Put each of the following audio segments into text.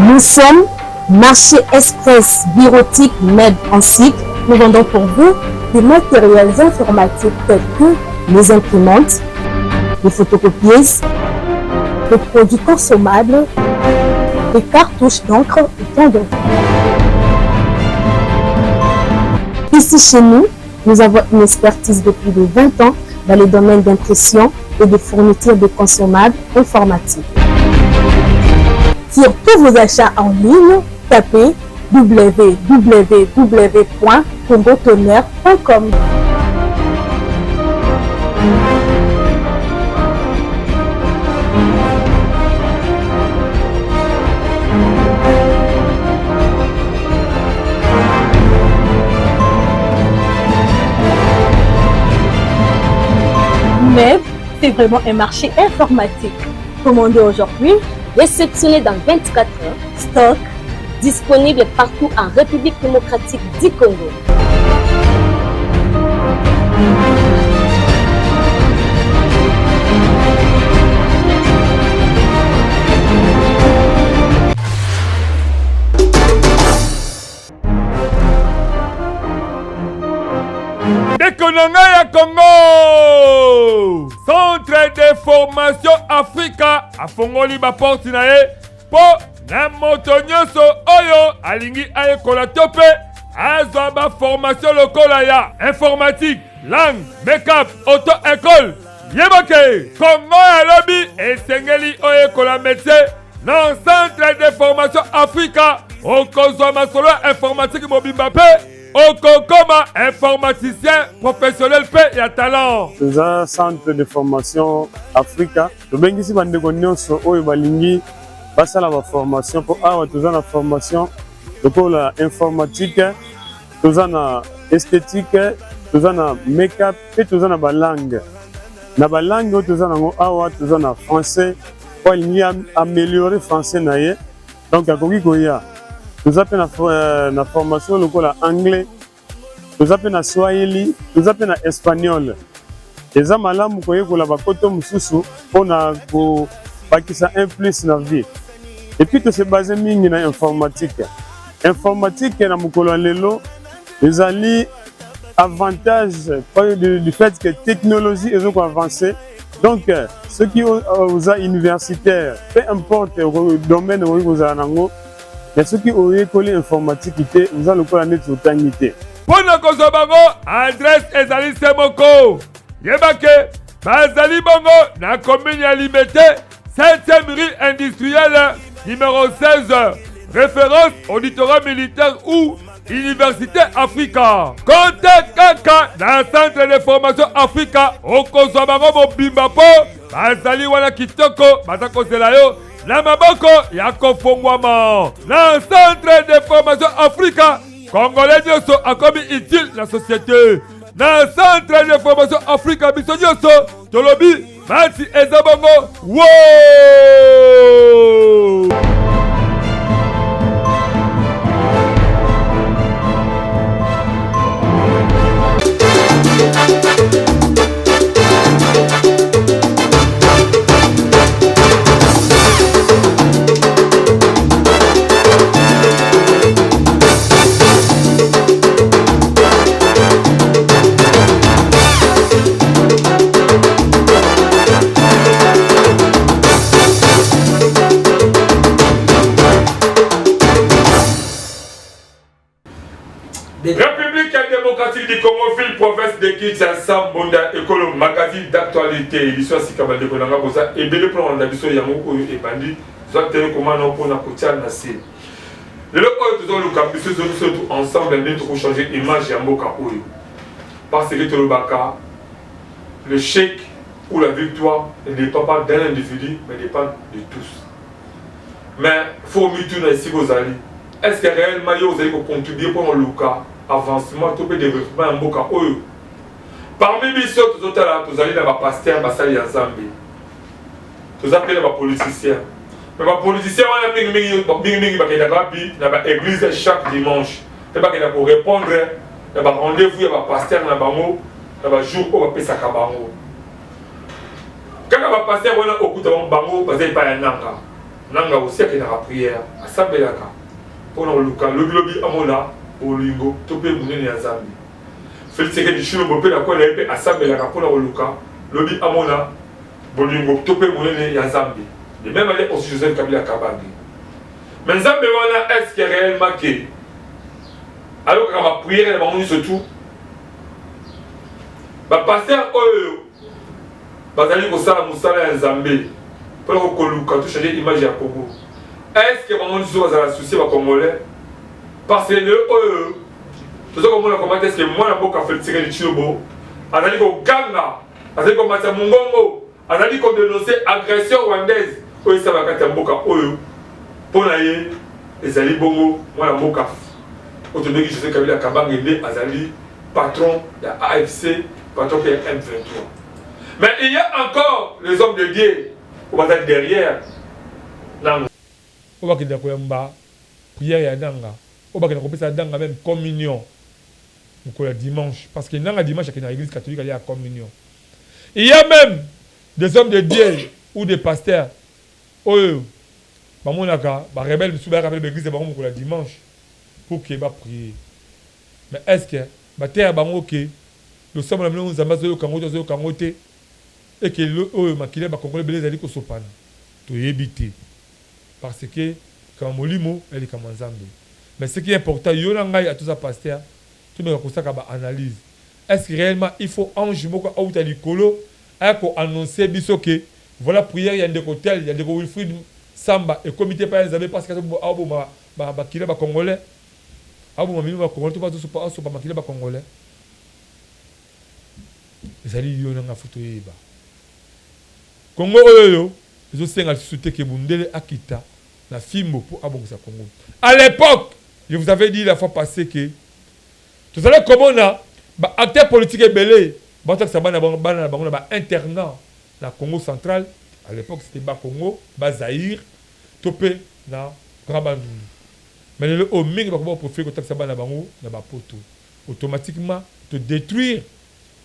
Nous sommes Marché Express Bureautique Med en cycle. Nous vendons pour vous des matériels informatiques tels que les imprimantes, les photocopieuses, les produits consommables, des cartouches d'encre et tant d'autres. Ici chez nous, nous avons une expertise de plus de 20 ans dans les domaines d'impression et de fourniture de consommables informatiques. Sur tous vos achats en ligne, tapez www.congotonnerre.com. Mais c'est vraiment un marché informatique. Commandez aujourd'hui, réceptionné dans 24 heures, stock disponible partout en République démocratique du Congo. Ndeko na ngai ya Congo, Centre de formation Africa afongoli baporte na ye mpo na moto nyonso oyo alingi ayekola to mpe azwa baformation lokola ya informatique, langue, make-up, auto école. Yeba ke Congo ya lobi esengeli oyekola métier na Centre de formation Africa. Okozwa masolo ya informatique mobimba mpe okokoma informaticien professionnel mpe ya talent. Toza Centre de formation Africa, tobengisi bandeko nyonso oyo balingi basala ba formation, mpo awa toza na formation lokola informatique, toza na esthétique, toza na make-up mpe toza na balangue. Na balangue oyo toza nango awa, toza na français, oyo alingi améliorer français na ye, donc akoki koya. Toza mpe na formation lokola anglais, toza mpe na swahili, toza mpe na espagnol. Eza malamu koyekola bakoto mosusu mpona kobakisa un plus na vie. Et puis tose base mingi na informatique. Informatique na mokolo ya lelo ezali avantage du fait que technologie ezo koavance. Donc soki oza universitaire, peu importe domaine okoki kozala nango, mais soki oyekoli informatique te, oza lokola neti otangi te. Mpo na kozwa bango, adresse ezali se moko. Yeba ke bazali bongo na commune ya Limete, 7e rue industrielle numéro 16, référence auditorat militaire ou Université Africa. Konte kaka na Centre de formation Africa, okozwa bango mobimba mpo bazali wana kitoko, baza kozela yo na maboko ya kofongwama. Na Centre de formation Africa, Congolais nyonso akomi utile na société. Na Centre de formation Africa, biso nyonso tolobi mati eza bongo wo. République démocratique du Congo, ville province de Kinshasa, Mbonda Ekolo, magazine d'actualité, édition sika bandeko na nga boza ebele mpona kolanda biso yango oyo ebandi. Zwa telecommande mpona kotia na se. Lelo oyo tozoluka biso biso tout ensemble nde tokochange image ya mboka oyo, parce que tolobaka l'échec ou la victoire ne dépend pas d'un individu mais dépend de tous. Mais faut mituna esika ozali, est ce que réellement yo ozali kocontribue mpona koluka avancement to mpe développement ya mboka oyo? Parmi biso tozotala, tozali na bapasteur, basali ya Nzambe, toza mpe na bapoliticien. Mais bapoliticien wana mingimingi bakendaka wapi? Na baéglise chaque dimanche, mpe bakenda korépondre na barendez-vous ya bapasteur na bango na bajour oyo bapesaka bango. Kaka bapasteur wana okuta bango baza epai ya Nanga. Nanga aussi akendaka prière, asambelaka pona koluka lobi lobi amona bolingo to pe monene ya Nzambe. Felix Tshisekedi Tshilombo pe na coin na ye pe asambelaka pona koluka lobi amona bolingo to pe monene ya Nzambe. De meme manière aussi Joseph Kabila Kabange. Mais Nzambe wana est ce que reellement que ayokaka ba prière na bango nyonso tout? Ba pasteurs oyo bazali kosala mosala ya Nzambe mpona koluka to changer image ya Congo, est ce que bango nyonso bazala souci ba Congolais? Parce que lelo oyo toza komona comment est ce que mwana mboka Felix Tshisekedi Tshilombo azali koganga, azali komatisa mongongo, azali kodenoncer agression rwandaise oyo esalaka kati ya mboka oyo. Mpo na ye ezali bongo mwana mboka oyo tobengi Joseph Kabila Kabange nde azali patron ya AFC, patron mpe ya M23. Mais il y a encore les hommes de Dieu oyo bazali derrière Nanga, oyo bakendaka koyamba prière ya Nanga, oyo bakendaka kopesa Nanga meme communion mokolo ya dimanche, parce que Nanga dimanche akendaka église catholique aliaka communion. Il y a même des hommes de Dieu ou des pasteurs oyo bamonaka ba rebelles misusu bayaka pe na ba église ya bango mokolo ya dimanche pour que ba prier. Mais est ce que bateya bango que losambo na bino Nzambe azoyoka yango to azoyoka yango te, et que lelo oyo makila ya ba congolais ebele ezali kosopana? Toyebi te, parce que likambo ya molimo ya likambo ya Nzambe. Mais ce qui est important, yo na ngai ata oza pasteur, tomeka kosaka ba analyse. Est ce que reellement il faut ange moko awuta likolo aya ko annoncer biso que voilà prière ya ndeko tel, ya ndeko Wilfried Samba ekomi te epai ya Nzambe parce que azoboma makila ya ba congolais, aboma milimo ya congolais to pe asopa makila ya ba congolais? Ezali yo na nga faut toyeba. Congo oyoyo ezosenga lisusu te que mundele akita na fimbo po abongisa Congo. A l'epoque, je vous avais dit la fois passee que tozalaki komona ba acteurs politiques ebele bazotangisa bana bana na bango na ba internats na Congo central, à l'epoque c'etait bas Congo, bas Zaïre to pe na Grand Bandundu. Mais lelo oyo mingi bakomi ko preferer kotangisa bana na bango na ba poto. Automatiquement to detruire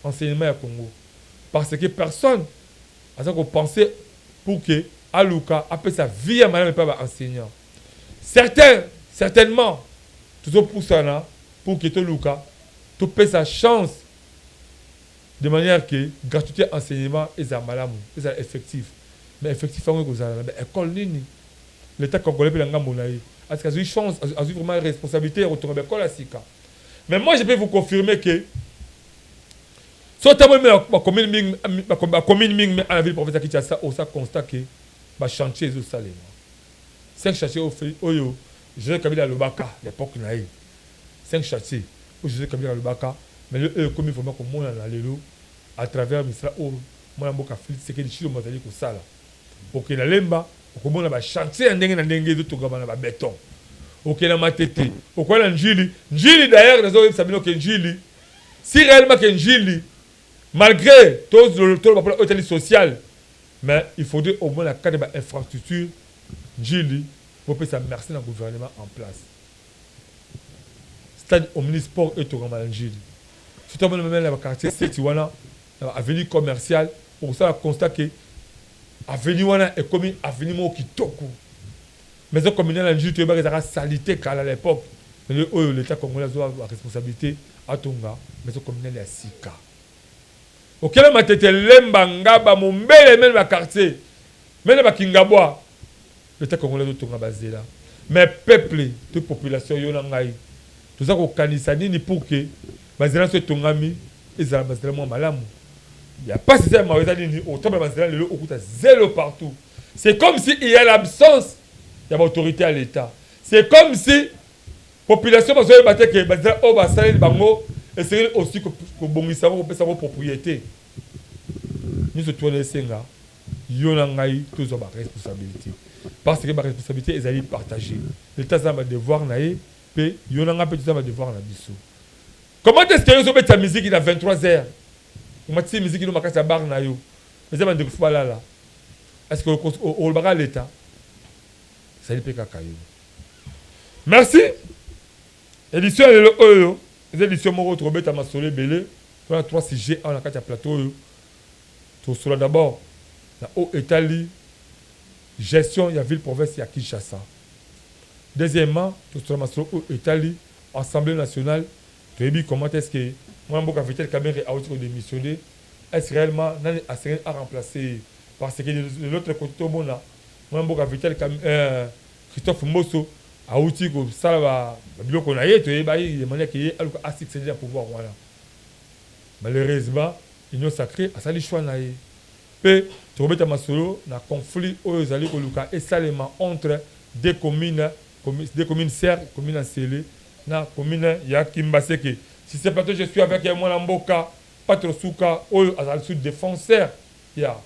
enseignement ya Congo parce que personne aza ko penser pour que aluka apesa vie ya malamu epai ya ba enseignants. Certains certainement tozo pusana pour que toluka topesa chance de manière que gratuite ya enseignement ezala malamu, ezala effectif. Mais effectif yango ekozala na ba ecole nini? L'etat congolais pe na ngambo na ye est-ce que azui chance, azui vraiment responsabilite ya kotonga ba ecole ya sika? Mais moi je peux vous confirmer que soki otamboli na ba commune mingi, ba commune mingi na ville province ya Kinshasa, osa constat que ba chantier ezo salema. 5 chantier oyo Joseph Kabila alobaka na epoque na ye, 5 chantier oyo Joseph Kabila alobaka, mais lelo oyo ekomi vraiment komonana lelo à travers misala oyo mwana mboka Felix Tshisekedi Tshilombo azali kosala. Okende na Lemba, okomona ba chantier ya ndenge na ndenge ezo tongama na ba beton. Okende na Matete, okoya na Ndjili. Ndjili d'ailleurs nazo yebisa bino ke Ndjili, si reellement ke Ndjili malgre toloba pona oyo etali social, mais il faudrait au moins na cadre ya ba infrastructures Ndjili bopesa merci na gouvernement en place. Stade omnisport etongama na Ndjili. Surtout meme na ba quartier Seti wana na ba avenue commerciale, okosala constat que avenue wana ekomi avenue moko kitoko. Maison communale ya Ndjili toyebaka ezalaka salite kala à l'epoque, mais lelo oyo l'etat congolais azwa ba responsabilites atonga maison communale ya sika. Okela Matete, Lemba, Ngaba, Mombele meme ba quartiers meme ba Kingabwa, l'etat congolais azo tonga ba nzela mais peuple to population yo na ngai toza kokanisa nini pour que ba nzela nionso etongami ezala ba nzela moko ya malamu? Ya pasi eza ya mawa eza nini? Okotambola ba nzela lelo okuta zelo partout, c'est comme si il y a l'absence ya ba autorites ya l'etat, c'est comme si population bazoyeba te que ba nzela oyo basaleli bango esengeli aussi kobongisa yango, kopesa yango propriete. Nionso tout wana esenga yo na ngai tozwa ba responsabilites parce que ba responsabilites ezali partager. L'etat aza na ba devoirs na ye pe yo na ngai pe toza na ba devoirs na biso. Comment est-ce que yo ozobetisa miziki na 23 heures, omatisi miziki no makasi ya bar na yo, eza ba ndeko faut balala, est-ce que olobaka l'etat? Ezali pe kaka yo. Merci. Edition ya lelo oyo eza edition moko tokobeta masolo ebele, tona trois sujets awa na kati ya plateau oyo. Tokosolola d'abord na oyo etali Gestion ya ville province ya Kinshasa. Deuxièmement, tosolola masolo oyo etali Assemblée nationale. Toyebi comment est-ce que mwana mboka Vital Kamerhe awuti ko demissionner. Est-ce réellement nani asengeli a remplacer ye? Parce que de l'autre côté tomona mwana mboka Vital Christophe Mboso awuti kosala ba biloko na ye, toyeba ye de manière que ye aluka a succéder na pouvoir wana. Malheureusement, Union sacrée asali choix na ye. Mpe tokobeta masolo na conflit oyo ezali koluka esalema entre deux communes, deux communes sœurs, commune ya Nsele na commune ya Kimbaseke. Sur ce plateau, je suis avec mwana mboka Patro Suka oyo azala lisusu défenseur ya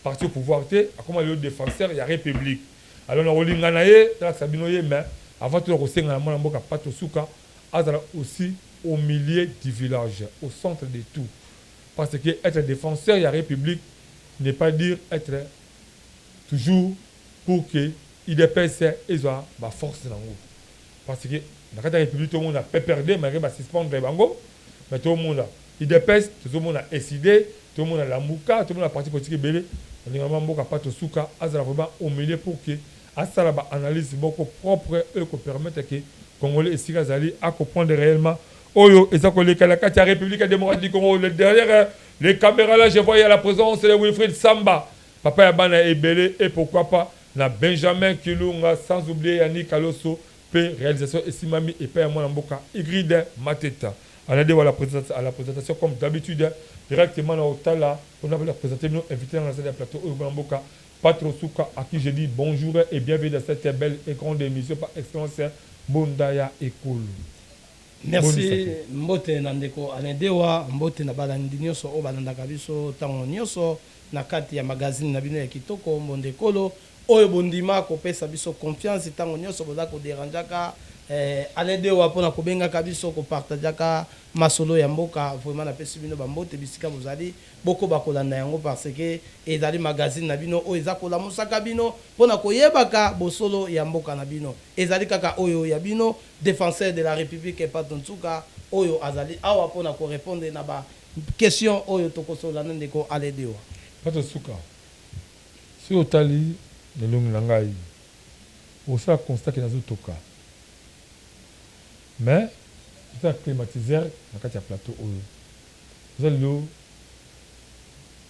parti au pouvoir te, akoma lelo défenseur ya République. Alors nakolinga na ye nalakisa bino ye, mais avant tout nakosenga na mwana mboka Patro Suka azala aussi au milieu du village, au centre de tout. Parce que être défenseur ya République n'est pas dire être toujours pour que UDPS ezwa ba force nango. Parce que na kati ya République tomona PPRD malgré ba suspendre bango, mais tomona UDPS, tozomona ECiDé, tomona Lamuka, tomona parti politique ebele. Olinga mboka Patro Suka azala vraiment au milieu pour que asala ba analyse moko propre oyo kopermettre que Congolais esika azali acomprendre réellement oyo eza koleka na kati ya République démocratique du Congo. Le derrière les caméras là, je vois il y a la présence de Wilfried Samba, papa ya bana ebele, et pourquoi pas na Benjamin Kilunga, sans oublier Yannick Aloso. Pe réalisation esimami epai ya mwana mboka Igride Mateta. Alade à la présentation comme d'habitude, directement na otala on a présenter nos invités dans la plateau oyo mwana mboka Patro Suka, à qui je dis bonjour et bienvenue dans cette belle et grande émission par excellence, Mbonda ya Ekolo. Merci, mbote na ndeko Anedewa, mbote na balandi nyonso oyo balandaka biso ntango nyonso na kati ya magazine na bino ya kitoko Mbonda Ekolo, oyo bondima kopesa biso confiance ntango nyonso boza koderangeaka Anedewa mpona kobengaka biso, kopartageaka masolo ya mboka. Vraiment napesi bino bambote bisika bozali, bokoba kolanda yango parce que ezali magazine na bino oyo eza kolamusaka bino mpona koyebaka bosolo ya mboka na bino. Ezali kaka oyo ya bino, défenseur de la République Pato Nsuka, oyo azali awa mpona korépondre na ba question oyo tokosolola na ndeko Aledewa. Pato Suka, soki otali na elongi na ngai, osala constat ke nazotoka, mais eza climatiseur na kati ya plateau oyo. Oza lelo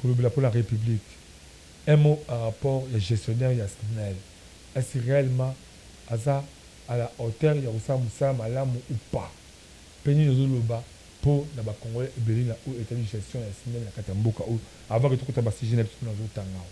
kolobela mpona République. Un mot en rapport ya gestionnaire ya SNEL: est-ce réellement aza à la hauteur ya kosala mosala malamu ou pas? Mpe nini ozoloba mpo na Bacongolais ebele na oyo etali gestion ya SNEL na kati ya mboka oyo, avant ke tokota basujet na biso mpona azotanga awa?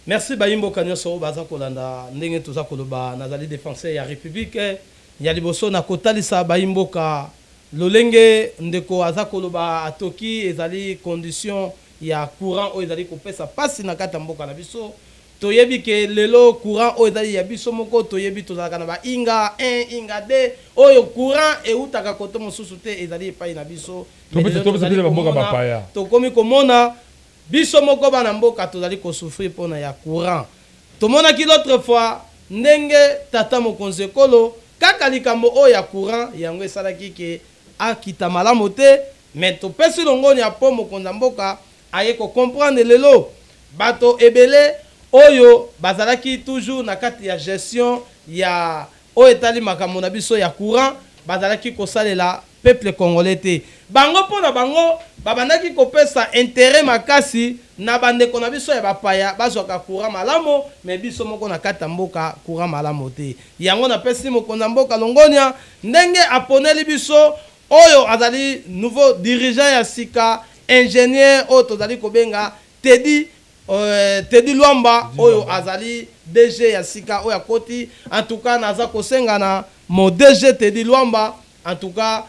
Merci. Bayimboka nyonso oyo baza kolanda ndenge toza koloba, nazali défenseur ya République. Ya liboso na kotalisa bayimboka lolenge ndeko aza koloba atoki, ezali condition ya courant oyo ezali kopesa mpasi na kati ya mboka na biso. Toyebi ke lelo courant oyo ezali ya biso moko, toyebi tozalaka na baInga 1, Inga 2, oyo courant eutaka koto mosusu te, ezali epai na biso. Tokomi komona biso moko bana mboka tozali kosouffrir mpona ya courant. Tomonaki l'autre fois ndenge tata mokonzi ekolo, kaka likambo oyo ya courant yango esalaki ke akita malamu te. Mais topesi longoni ya mpo mokonzi ya mboka aye kocomprendre. Lelo bato ebele oyo bazalaki toujours na kati ya gestion ya oyo etali makambo na biso ya courant bazalaki kosalela peuple congolais te. Bango, mpo na bango, babandaki kopesa intérêt makasi na bandeko na biso ya bapaya, bazwaka courant malamu, mais biso moko na kati ya mboka courant malamu te. Yango napesi mokonzi ya mboka longonia ndenge aponeli biso oyo azali nouveau dirigeant ya sika, ingénieur oyo tozali kobenga Teddy Lwamba, oyo azali DG ya sika oyo akoti. En tout cas naza kosenga na mo DG Teddy Lwamba, en tout cas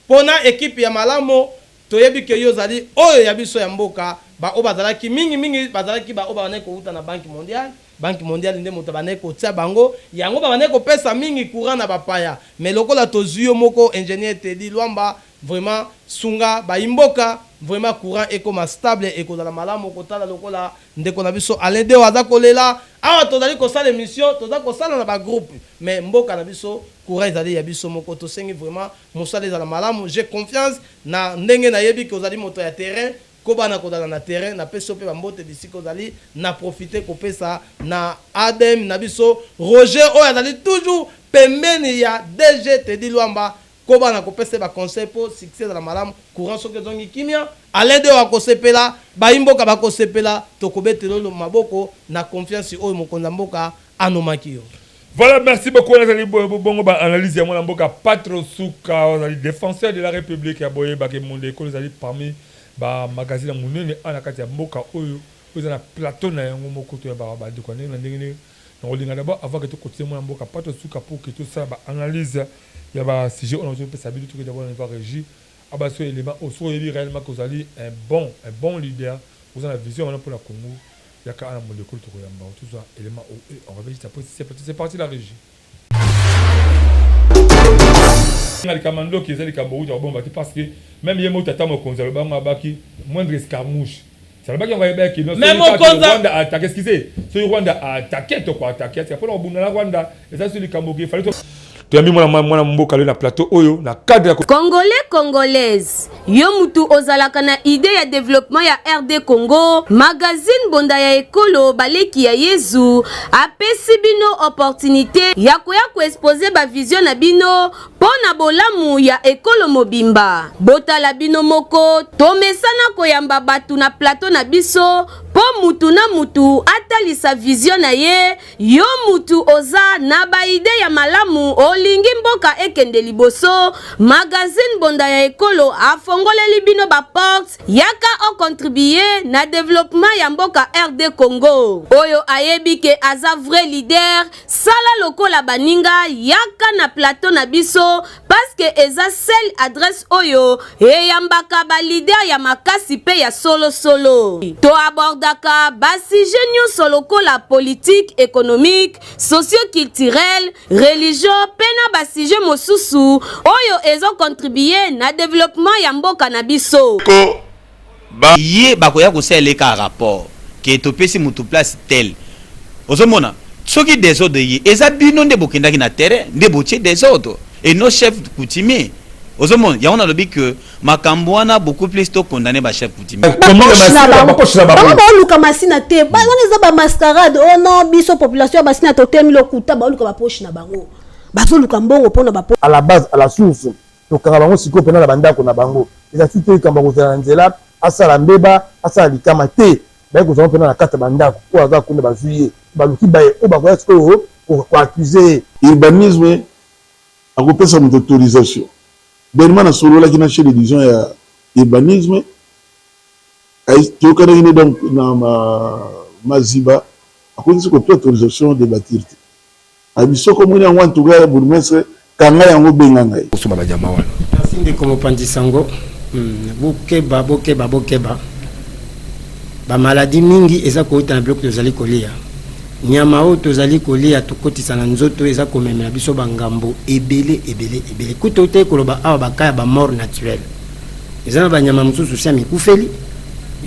mpona équipe ya malamu, toyebi ke yo ozali oyo ya biso ya mboka. Baoyo bazalaki mingimingi bazalaki baoyo babandaki kowuta na Banque mondiale. Banque mondiale nde moto abandaki kotia bango, yango babandaki kopesa mingi courant na bapaya. Mais lokola tozwi yo moko, ingénieur Teddy Lwamba, vraiment sunga bayimboka, vraiment courant ekoma stable, ekozala malamu. Kotala lokola ndeko na biso Alain Deo aza kolela awa, tozali kosala émission, toza kosala na bagroupe, mais mboka na biso courant ezali ya biso moko. Tosengi vraiment mosala ezala malamu. J'ai confiance na ndenge nayebi ke ozali moto ya terrain. Koba na kozala na terrain, napesi yo mpe bambote bisika ozali. Na profite kopesa na ADM na biso Roger oyo azali toujours pembeni ya DG Teddy Lwamba. Koba na kopesa ye ba conseil mpo succès ezala malamu. Courant soki ezongi kimia, Alain Deo akosepela, bayi mboka bakosepela, tokobetela yo maboko na confiance oyo mokonzi ya mboka anomaki yo. Voilà, merci beaucoup. Nazali bongo ba analyse ya mwana mboka Patro Suka, azali défenseur de la République ya boye bake monde ekolo, ezali parmi ba magazine ya monene a na kati ya mboka oyo oyo eza na plateau na yango moko. Toyambaka bandeko ya ndenge na ndenge ndenge na kolinga. D'abord, avant ke tokontinue, mwana mboka Patro Suka, pour ke tosala ba analyse ya ba sujet oyo nazopesa bino, toke d'abord na niveau ya régie abaso élément oyo. Soki oyebi réellement ke ozali un bon leader, oza na vision wana mpona Congo, yaka ana monde ekolo, tokoyamba, tozwa élément oyo et on revient juste après. C'est parti, c'est parti, la régie. Na likambo ya ndoki, eza likambo outa kobomba te, parce que même ye mo tata mokonzi alobango, abaki moindre escarmouche, alobaki yango, ayebaki. Mais mokonzi- Rwanda attaque, excusez, soki Rwanda attaque, toko attaque atika mpona kobunda na Rwanda. Eza so likambo ke fallait toyambi mwana mboka lelo na plateau oyo na cadre ya Congolais, Congolaise, yo mutu ozalaka na idée ya développement ya RD Congo, magazine Mbonda ya Ekolo Baleki ya Yezu apesi bino opportunité ya koya koexposer bavision na bino mpo na bolamu ya ekolo mobimba. Botala bino moko, tomesana koyamba bato na plateau na biso mpo mutu na mutu atalisa vision na ye. Yo mutu oza na baidées ya malamu, olingi mboka ekende liboso, magazine Mbonda ya Ekolo afongoleli bino baporte. Yaka ocontribuer na développement ya mboka RD Congo. Oyo ayebi ke aza vrai leader, sala lokola baninga, yaka na plateau na biso, parce que eza seule adresse oyo eyambaka baleader ya makasi mpe ya solosolo. Toabordaka basujet nyonso lokola politique, économique, socioculturel, religion mpe na basujet mosusu oyo ezocontribuer na développement ya mboka na biso. Ko ba Ye bakoya kosalela kaka rapport ke topesi motu place tel. Ozomona soki désordre ye eza, bino nde bokendaki na terrain nde botie désordre et nos chefs coutumier. Ozomona yango, nalobi ke makambo wana beaucoup plus tokondane bachef coutumier. Bapoche na bango. bango. Baoluka Masina te. Wana eza bamascarade. Oh non, biso population ya Masina totemi lokuta. Baoluka bapoche na bango, bazoluka mbongo mpona bapo À la base, à la source, tokanga bango sikoyo mpena na bandako na bango. Eza ti te likambo ya kozala na nzela, asala mbeba, asala likama te. Baye kozala mpena na kati ya bandako oyo aza kuna, bazwi ye, baluki baye oyo bakoya sikoyo koaccuser ye. Urbanisme akopesa moto autorisation. Dernièrement nasololaki na chef de division ya urbanisme, toyokanaki ne. Donc na Maziba akokisi kopesa autorisation de bâtir te. Abi soki omoni yango, en tout cas bourgmestre, kanga yango, benga ngai. Kosomba badiama wana. Merci ndeko mopanzi sango. Bokeba, bokeba, bokeba. Bamaladi mingi eza kouta na biloko tozali kolia. Nyama oyo tozali kolia, tokotisa na nzoto, eza komemela biso bangambo ebele ebele ebele. Kuta te koloba awa baka ya bamort naturelle. Eza na banyama mosusu si ya mikufeli,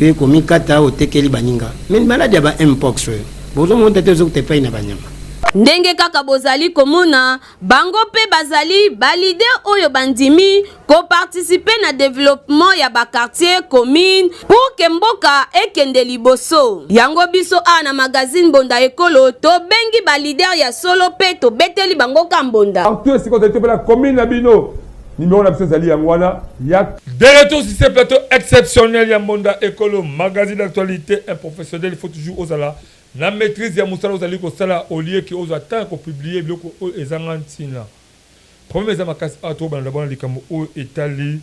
yo ekomikata, otekeli baninga. Mais maladi ya ba mpox oyo bozomona te, ezokuta epai na banyama. Ndenge kaka bozali komona bango mpe bazali baleader oyo bandimi koparticiper na développement ya baquartier, commune, pour ke mboka ekende liboso. Yango biso awa na magazine Mbonda Ekolo tobengi baleader ya solo mpe tobeteli bango ka mbonda. Partout esika ozali, topela commune na bino, numéro na biso ezali yango wana ya. De retour sur ce plateau exceptionnel ya Mbonda Ekolo, magazine d'actualité. Un professionnel, il faut toujours ozala na maîtrise ya mosala ozali kosala, au lieu ke ozwa temps ya kopublier biloko oyo ezanga ntina. Problème eza makasi awa. Tokobanda d'abord na likambo oyo etali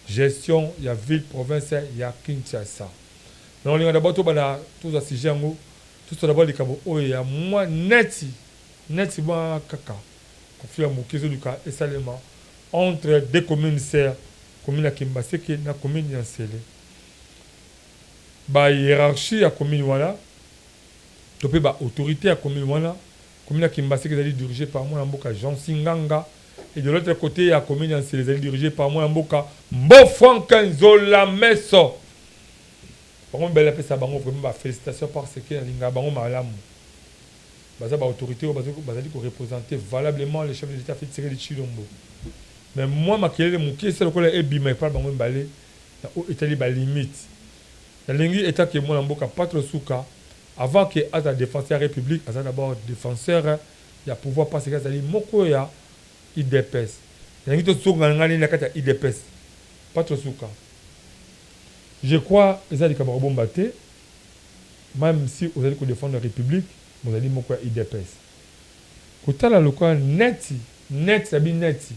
gestion ya ville province ya Kinshasa. Na olinga d'abord tobanda, tozwa sujet yango, tozwa d'abord likambo oyo ya mwa neti neti mwa kaka conflit ya moke ezoluka esalema entre deux communes sœurs, commune ya Kimbaseke na commune ya Nsele. Bahiérarchie ya commune wana to mpe baautorité ya commune wana, commune ya Kimbaseke ezali dirigé par mwana mboka Jean Singanga et de l'autre côté ya commune ya Nsele ezali dirigé par mwana mboka Mbo Frank Nzola Meso. Bango mibale, apesa bango vraiment bafélicitation parce que nalingaka bango malamu. Baza baautorité oyo bazali koreprésenter valablement le chef de l'État Félix Tshisekedi Tshilombo. Mais mwa makelele moke esa lokola ebima epai bango mibale na oyo etali balimite. Nalingi etake mwana mboka Patro Suka, avant que aza défenseur ya République, aza d'abord défenseur ya pouvoir parce que azali moko ya UDPS. Nalingi tosonga ngai na kati ya UDPS. Patro Suka, je crois eza likambo ya kobomba te, même si ozali kodéfendre République, ozali moko ya UDPS. Kotala lokola neti neti abi neti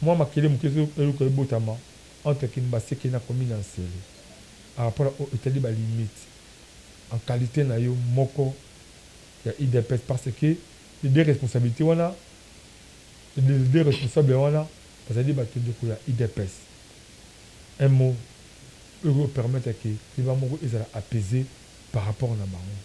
mwa makele moke eluka ebotama entre Kimbaseke na commune ya Nsele par rapport à oyo etali balimite, en qualité na yo moko ya UDPS, parce que les deux responsabilités wana, les deux responsables wana bazali bato ndeko ya UDPS. Un mot oyo permettre ke débat moko ezala apaisé par rapport na bango.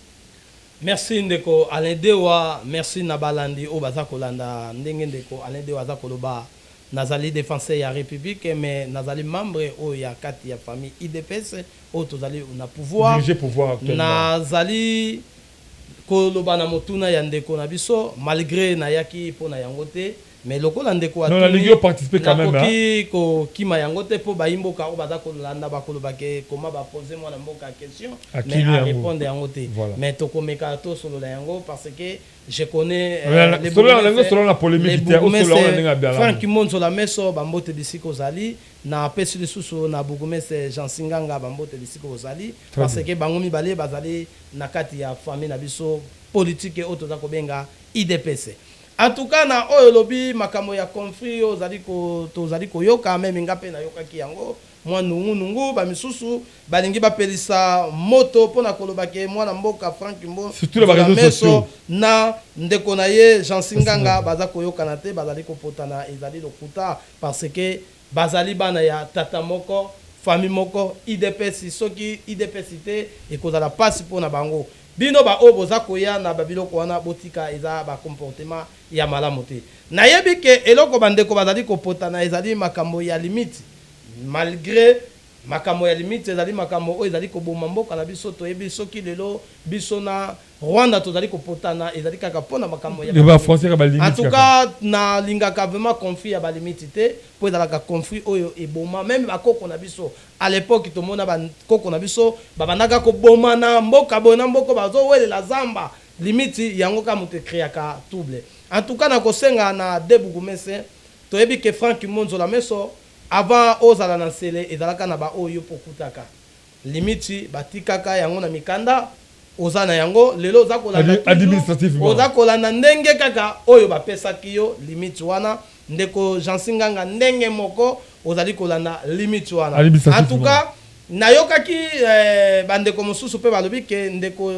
Merci, ndeko Alain Dewa. Merci na balandi oyo baza kolanda. Ndenge ndeko Alain Dewa aza koloba, nazali défenseur ya République, mais nazali membre oyo ya kati ya famille UDPS oyo tozali na pouvoir. Diriger pouvoir actuellement. Nazali koloba na motuna ya ndeko na biso, malgré nayaki mpona yango te, mais lokola ndeko Non, nalingi yo participer quand même. Nakoki kokima yango te, mpo bayimboka oyo baza kolanda bakoloba ke koma bapose mwana mboka question mais Akimi yango. arépondre yango te. Voilà. Mais tokomeka tosolola yango parce que je connais les Solola na solola na polémique te, osolola yango na ndenge ya bialamu. Frank Monzola Meso, bambote bisika ozali. Napesi lisusu na bourgmestre Jean Singanga bambote bisika ozali, Très parce bien. que bango mibale bazali na kati ya famille na biso politique oyo toza kobenga UDPS. En tout cas, na oyo olobi, makambo ya conflit oyo ozali tozali koyoka, même nga mpe nayokaki yango mwa nungunungu. Bamisusu balingi bapelisa moto mpona koloba ke mwana mboka Frank Mbo Surtout na ba réseaux sociaux. na ndeko na ye Jean Singanga baza koyokana te, bazali kopotana. Ezali lokuta, parce que bazali bana ya tata moko, famille moko, UDPS. Soki UDPS te, ekozala mpasi mpona bango. Bino baoyo boza koya na babiloko wana, botika, eza bacomportement ya malamu te. Nayebi ke eloko bandeko bazali kopotana ezali makambo ya limite. Malgré makambo ya limite ezali makambo oyo ezali koboma mboka na biso. Toyebi soki lelo biso na Rwanda tozali kopotana, ezali kaka mpona makambo ya Le ba français ka balimite En tout kaka. cas, nalingaka vraiment conflit ya balimite te, mpo ezalaka conflit oyo eboma même bakoko na biso. À l'époque, tomona bakoko na biso babandaka koboma na mboka boye na mboka, bazowelela zamba. Limite yango kaka moto ecréaka trouble. En tout cas, nakosenga na de bourgmestre, toyebi ke Frank Monzola Meso, avant ozala na Nsele, ezalaka na baoyo mpo okutaka limite, batikaka yango na mikanda. Oza na yango lelo, oza kolanda toujours, Administrativement. oza kolanda ndenge kaka oyo bapesaki yo limite wana. Ndeko Jansi Nganga, ndenge moko ozali kolanda limite wana. En Administrativement. tout cas, nayokaki bandeko mosusu mpe balobi ke ndeko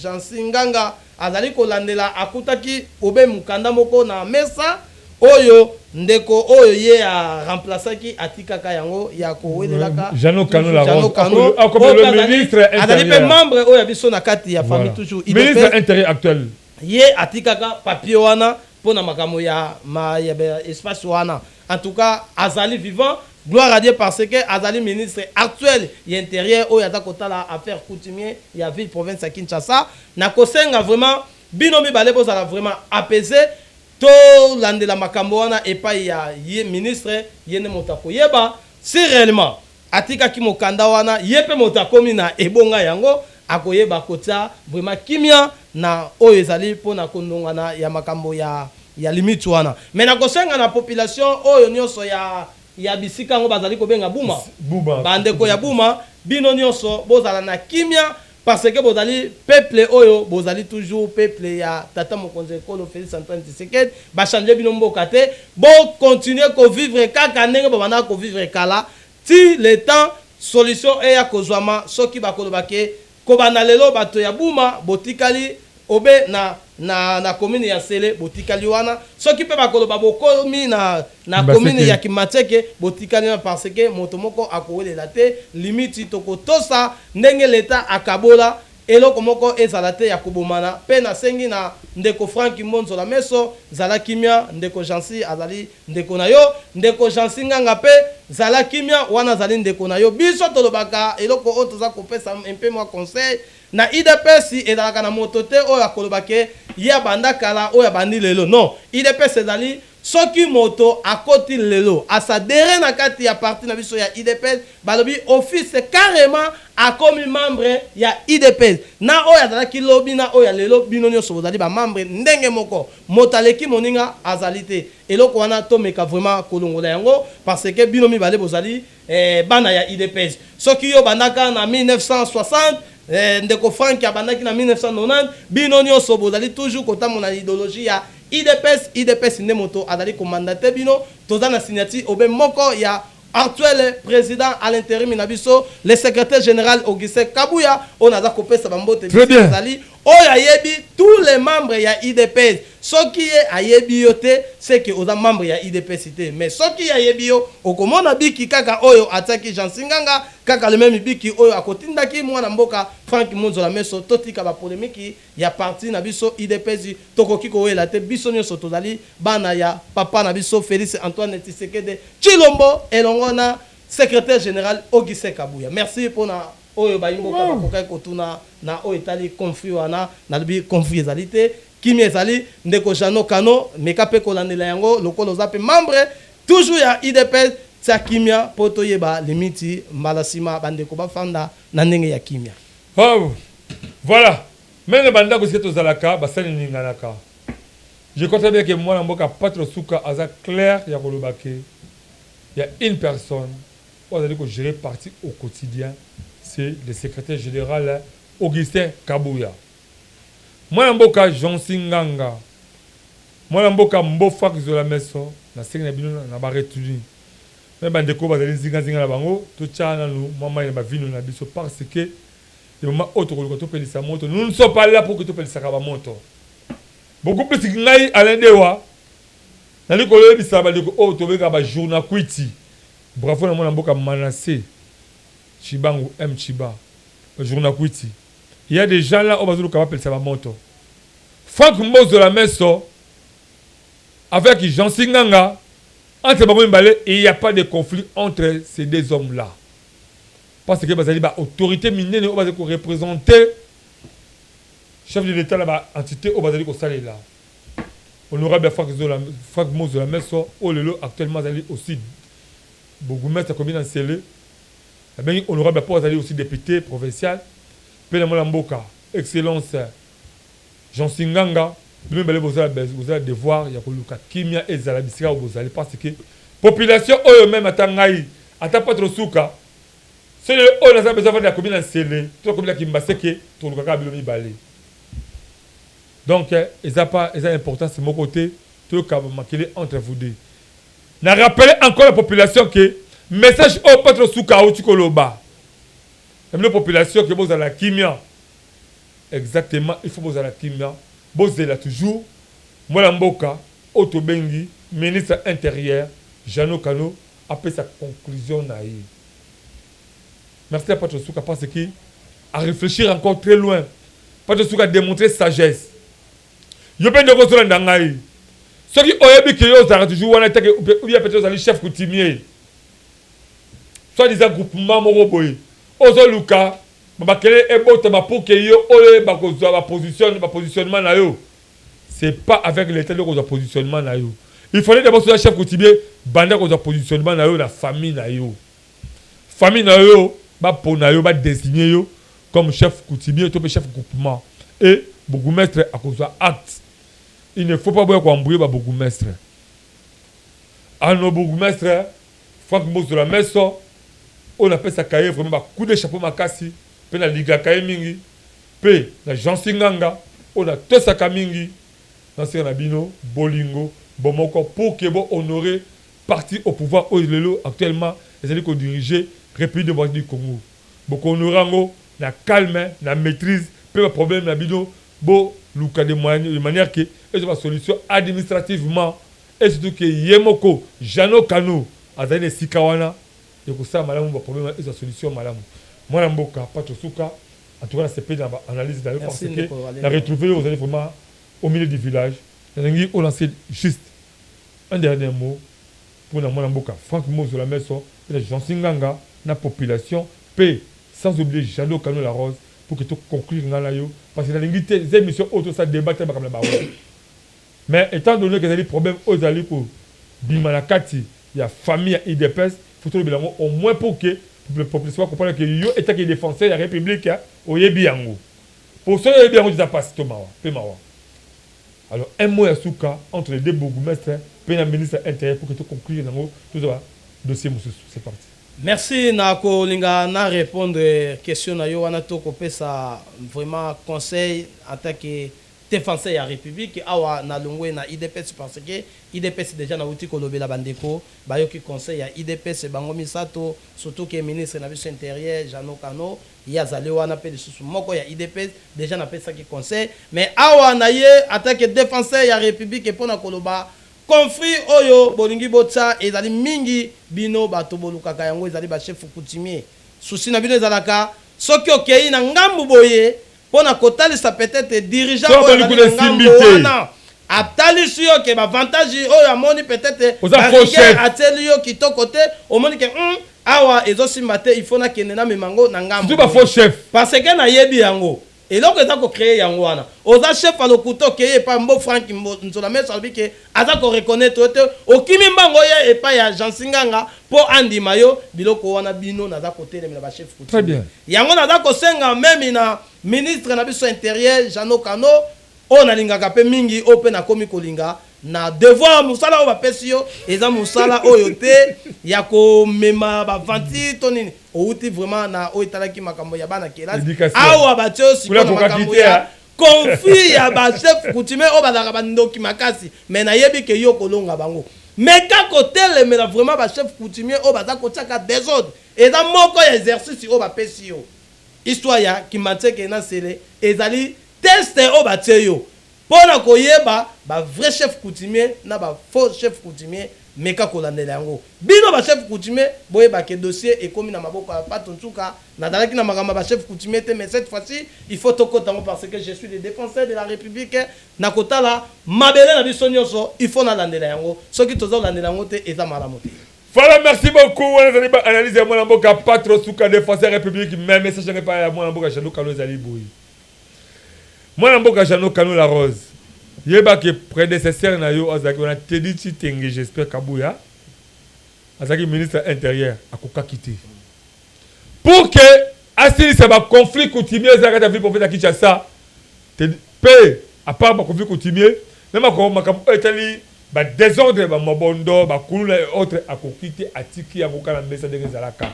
Jansi Nganga azali kolandela, akutaki obe mokanda moko na mesa oyo ndeko oyo ye aremplaçaki atikaka yango ya kowelelaka. Jeannot Kano la Jeannot Rose. Kano, Akolo oyo le mpe ministre azali mpe intérieur. membre oyo ya biso na kati ya famille Voilà. toujours Ministre UDPS. intérieur actuel. Ye atikaka papier wana mpona makambo ya espace wana. En tout cas, azali vivant, gloire à Dieu, parce que azali ministre actuel ya intérieur oyo aza kotala affaire coutumier ya ville province ya Kinshasa. Nakosenga vraiment bino mibale bozala vraiment apaisé. Tolandela makambo wana epai ya ye ministre, ye nde moto akoyeba si réellement atikaki mokanda wana. Ye mpe moto akomi na ebonga yango, akoyeba kotia vraiment kimia na oyo ezali mpona kondongana ya makambo ya limite wana. Mais nakosenga na population oyo nyonso ya bisika yango bazali kobenga Buma, Buma. bandeko ya Buma, bino nyonso bozala na kimia, parce que bozali peuple oyo bozali toujours peuple ya tata mokonzi ekolo Félix Antoine Tshisekedi. Bachange bino mboka te, bocontinue kovivre kaka ndenge bobandaka kovivre kala ti le temps solution eya kozwama. Soki bakoloba ke kobanda lelo bato ya Buma botikali obe na commune ya Nsele, botikali wana. Soki mpe bakoloba bokomi na Kimbaseke. commune ya Kimbanseke, botikali wana, parce que moto moko akowelela te limite. Tokotosa ndenge leta akabola, eloko moko ezala te ya kobomana. Mpe nasengi na ndeko Frank Mbonzola Meso, zala kimia. Ndeko Jansi azali ndeko na yo, ndeko Jansi Nganga mpe zala kimia, wana azali ndeko na yo. Biso tolobaka eloko oyo toza kopesa mpe mwa conseil na UDPS, ezalaka na moto te oyo akoloba ke ye abanda kala, oyo abandi lelo. Non, UDPS ezali. Soki moto akoti lelo a s'adherer na kati ya parti na biso ya udps, balobi office carrement akomi membre ya udps. Na oyo azalaki lobi na oyo ya lelo, bino nionso bozali ba membres ndenge moko. Moto aleki moninga azali te. Eloko wana tomeka vraiment kolongola yango parce que bino mibale bozali bana ya udps. Soki yo obandaka na 1960, ndeko Franck abandaki na 1990, bino nionso bozali toujours kotambola na ideologie ya Udps, udps nde moto azali ko mandate bino, toza na signature obe moko ya actuel president à l'interim na biso le secretaire general Augustin Kabuya oyo naza kopesa ba mbote Très bisika bien. azali, oyo ayebi tous les membres ya udps, soki ye ayebi yo te ce que oza membre ya udps te, mais soki ye ayebi yo okomona biki kaka oyo atiaki Jeancy Nganga, kaka le meme biki oyo akotindaki mwana mboka Franck Munzola Meso. Totika ba polemique ya parti na biso udps, tokoki kowela te, biso nionso tozali bana ya papa na biso Felix Antoine Tshisekedi Tshilombo elongo na secretaire general Augustin Kabuya. Merci pona oyo bayi mboka bakokaki kotuna na oyo etali conflit wana. Nalobi conflit ezali te, kimia ezali. Ndeko Jeannot Kano, meka pe kolandela yango lokola oza pe membre toujours ya udps, tia kimia po toyeba limite mbala sima bandeko bafanda na ndenge ya kimia. Waouh! Voilà! Meme na ba ndako esika tozalaka basali ninganaka. Je crois très bien que mwana mboka Patro Suka aza clair ya koloba que ya une personne oyo azali ko gerer parti au quotidien c'est le secretaire general Augustin Kabuya. Mwana mboka Jeancy Nganga, mwana mboka Mbofa Kizola Meso, nasengi na bino na ba retenue meme ba ndeko oyo bazali nzinga nzinga na bango totia nanu mwa mayi na ba vino na biso parce que Le moment oyo tokoluka topelisa moto, nous ne sommes pas là pour que topelisaka ba moto. Beaucoup plus ngai Alain Dewa nali koyebisa bandeko oyo tobengaka ba journakwiti. Bravo na mwana mboka Manasse Tshibangu M Tshiba. Ba journakwiti. Il y a des gens là oyo bazoluka bapelisa ba moto. Franck Mbozola Meso avec Jeancy Nganga entre bango mibale il y a pas de conflit entre ces deux hommes là. Parce que bazali ba autorites minene oyo bazali ko representer chef de l'etat na ba entites oyo bazali kosalela. Honorable Franck Zola, Franck Mozola Meso oyo lelo actuellement azali aussi bourgmestre ya commune ya Nsele, nabengi honorable po azali aussi depute provincial pe na mwana mboka excellence Jeancy Nganga, bino mibale boza na devoir ya koluka kimia ezala bisika oyo bozali parce que population oyo meme ata ngai ata patro suka soki lelo oyo naza besoin vanda komi na nsele to komi na kimbaseke toluka kaka bino mibale donc eza pas eza importance moko te toyoka makele entre vous deux. Na rappeler encore la population que message oyo patro suka auti koloba na bino population que bozala kimia. Exactement il faut bozala kimia bozela toujours mwana mboka oyo tobengi ministre interieur Jeannot Kano apesa conclusion na ye. Merci à Patsho Suka parce que a reflechir encore très loin. Patsho Suka a demontre sagesse. Yo pe ndeko ozolanda ngai soki oyebi ke yo ozalaka toujours wana te ou bien peut-être ozali chef coutumier soit disant groupement moko boye ozoluka Ba makelele ebotama pour que yo oyeba kozua ba position ba positionnement na yo c'est pas avec l'etat nde okozua positionnement na yo il fallait d'abord soki oza chef coutumier banda kozua positionnement na yo na famille na yo famille na yo ba pona yo ba designer yo comme chef coutumier to pe chef groupement et bourgoumestre akozua acte il ne faut pas boya ko embrouiller ba bourgoumestre ano bourgoumestre Franck Mbozola Meso oyo na pesaka ye vraiment ba coup de chapeau makasi pe na ligaka ye mingi pe na Jeancy Nganga oyo na tosaka mingi na senga na bino bolingo bomoko pour que bo honorer parti au pouvoir oyo lelo actuellement ezali ko diriger Republique democratique du Congo boko honorer yango na calme na maitrise pe ba problème na bino bo luka de moyen de manière que ezwa ba solution administrativement Et surtout que ye moko Jeannot Kano azali na esika wana ekosala malamu ba problème wana ezwa solution malamu. Mwana mboka Patsho Suka en tout cas nasepeli na ba analyses na yo parce que na retrouver yo ozali vraiment au milieu du village. Nalingi o lancer juste un dernier mot pona mwana mboka Franck Mozola Meso pe na Jeancy Nganga na population pe sans oublier Jeannot Kano la Rose pour que to conclure nga na yo parce que nalingi te eza emission oyo tosala debat te makambo na bango. Mais etant donne que ezali problème oyo ezali ko bima na kati ya famille ya udps, faut tolobela yango au moins pour que population ba comprendre que yo etant que defenseur ya republique oyebi yango. Po soki oyebi yango te eza pasi to mawa pe mawa. Alors un mot ya suka entre les deux bourgoumestres pe na ministre ya interieur pour que to conclure nango tozwa dossier mosusu. C'est parti. Merci na kolinga na repondre question na yo wana to kopesa vraiment conseil en tant que Defenseur ya republique awa na longwe na udps parce que udps dejà na wuti kolobela ba ndeko bayoki conseil ya udps bango misato surtout que ministre na biso interieur Jeannot Kano ye azali wana pe lisusu moko ya udps dejà na pesaki conseil mais awa na ye en tant que defenseur ya republique pona koloba conflit oyo bolingi botia ezali mingi bino bato bolukaka yango ezali ba chefs coutumiers souci na bino ezalaka soki okeyi na ngambu boye Pona kotalisa peut etre dirigeant Soki oyo omoni azali kuna na esimbi ngambo te. wana atalisi yo ke ba avantage oyo amoni peut etre Oza ba faux rigueur chef. atieli yo kitoko te, omoni ke hum awa ezo simba te il faut nakende namema ngo na ngambo Surtout ba boye. faux chef. Parce que nayebi yango. Eloko eza ko creer yango wana. Oza chef ya lokuta okeyi epai Mbo Franck Mbo Nzola Meso alobi ke aza ko reconnaitre yo te, okimi mbango oye epai ya Jeancy Nganga po andima yo, biloko wana bino naza kotelemela ba chefs Très coutumiers. bien. Yango naza kosenga meme na ministre na biso interieur Jeannot Kano oyo nalingaka pe mingi oyo pe nakomi kolinga na devoir mosala oyo bapesi yo eza mosala oyo te ya komema ba aventure to nini owuti vraiment na oyo etalaki makambo ya bana kelasi Education. awa batie yo sikoyo Kuna na kokaki makambo te, ya hein. conflit ya ba chef coutumier oyo bazalaka ba ndoki makasi mais nayebi ke yo okolonga bango meka kotelemela vraiment ba chef coutumier oyo baza kotiaka desordre Eza moko ya exercice oyo bapesi yo. Histoire ya Kimbanseke na Nsele ezali test oyo batie yo pona koyeba ba vrais chefs coutumiers na ba faux chefs coutumiers. Meka kolandela yango. Bino ba chefs coutumiers boyeba que dossier ekomi na maboko ya Patou Nsuka. Nazalaki na makambo ya ba chefs coutumiers te mais cette fois-ci il faut tokota yango parce que je suis le defenseur de la Republique. Nakotala mabele na biso nionso, il faut nalandela yango. Soki toza kolandela yango te eza malamu te. Voilà, merci beaucoup. Wana ezali ba analyse ya mwana mboka Patro Suka défenseur République mais message yango epai ya mwana mboka Jeannot Kano ezali boye. Mwana mboka Jeannot Kano la Rose. Yeba ke prédécesseur na yo azalaki wana Teddy Tshitenge j'espère Kabuya azalaki ministre intérieur akokaki te. Pour que asilisa ba conflits coutumiers ezalaka kati ya ville province ya Kinshasa Mpe à part ba conflits coutumiers na makambo oyo etali ba desordres ba mobondo, ba kuluna et autres akoki te atiki yango kaka na mesa ndenge ezalaka.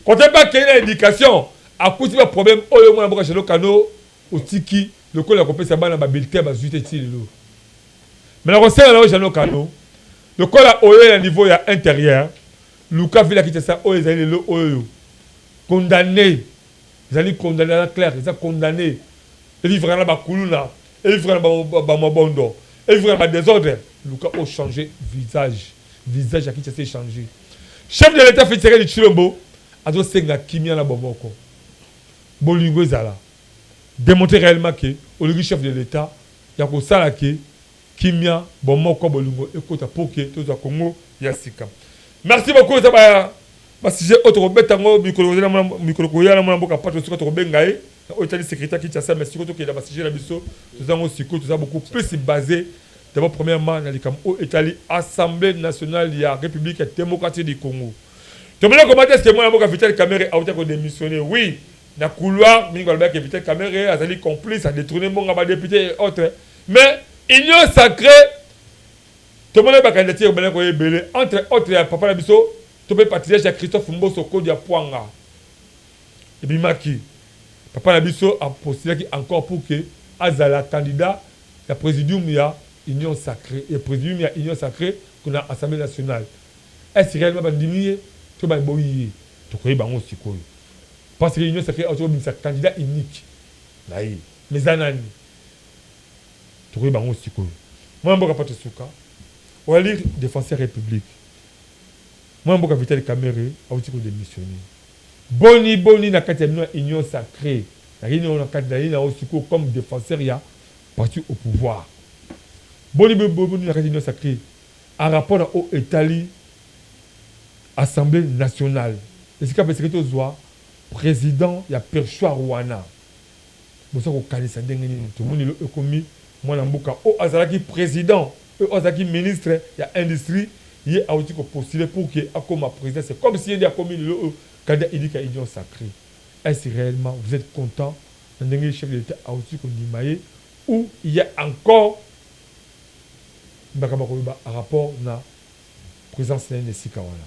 Cote mpe akeyi na education akuti ba problèmes oyo mwana mboka Jeannot Kano otiki lokola ya kopesa bana ba bulletins bazui te tii lelo. Mais nakosenga na yo Jeannot Kano lokola oye na niveau ya interieur luka ville ya Kinshasa oyo ezali lelo oyo condamne Ezali condamne eza clair eza condamne e vivre na ba kuluna e vivre na ba mobondo e vivre na ba desordre luka o changer visage visage ya Kinshasa e changer chef de l'etat Felix Tshisekedi Tshilombo azo senga kimia na bomoko bolingo ezala demontrer réellement que olingi chef de l'etat ya kosala que kimia bomoko bolingo ekota pour que tozwa Congo ya sika merci beaucoup eza ba Ba sujet oyo tokobeta yango mikolo mikolo koya na mwana mboka Patrick Suka tokobenga ye na oyo etali securite ya Kinshasa mais sikoyo tokende na ba sujet na biso toza yango sikoyo toza beaucoup plus base d'abord premièrement na likambo oyo etali Assemblée nationale ya République ya démocratique du Congo. Tomoni comment est-ce que mwana mboka Vital Kamerhe awuta ko démissionner oui na couloir mingi balobaki que Vital Kamerhe azali complice a détourner mbongo ya ba députés et autres mais union sacrée tomoni ba candidature ebandaki koya ebele entre autres ya papa na biso To pe patriarche ya Christophe Mboso Kodia Pwanga ebimaki. Papa na biso a postulaki encore pour que azala candidat ya presidium ya union sacree, ya presidium ya union sacree kuna Assemblee nationale. Est-ce reellement ba ndimi ye to ba boyi ye? Tokoyeba yango sikoyo. Parce que union sacree awuti kobimisa candidat unique na ye. Mais eza nani? Tokoyeba yango sikoyo. Mwana mboka Patrice Suka, ozali defenseur ya Republique. Mwana mboka Vital Kamerhe awuti ko demissionner. Boni boni na kati ya bino ya union sacree, nakeyi nao na kati naye nao sikoyo comme defenseur ya parti au pouvoir. Boni boni na kati ya union sacree en rapport na oyo etali assemblee nationale esika pe esengeli tozua president ya perchoir wana. Boza kokanisa ndenge nini? Tomoni lelo ekomi. Mwana mboka oyo azalaki president oyo azalaki ministre ya industrie, ye awuti ko postuler pour que akoma president, c'est comme si ye nde akomi lelo oyo candidat unique ya union sacree. Est-ce reellement vous etes content na ndenge chef de l'etat awuti kondima ye ou il ya encore makambo ya koloba en rapport na presence na ye na esika wana?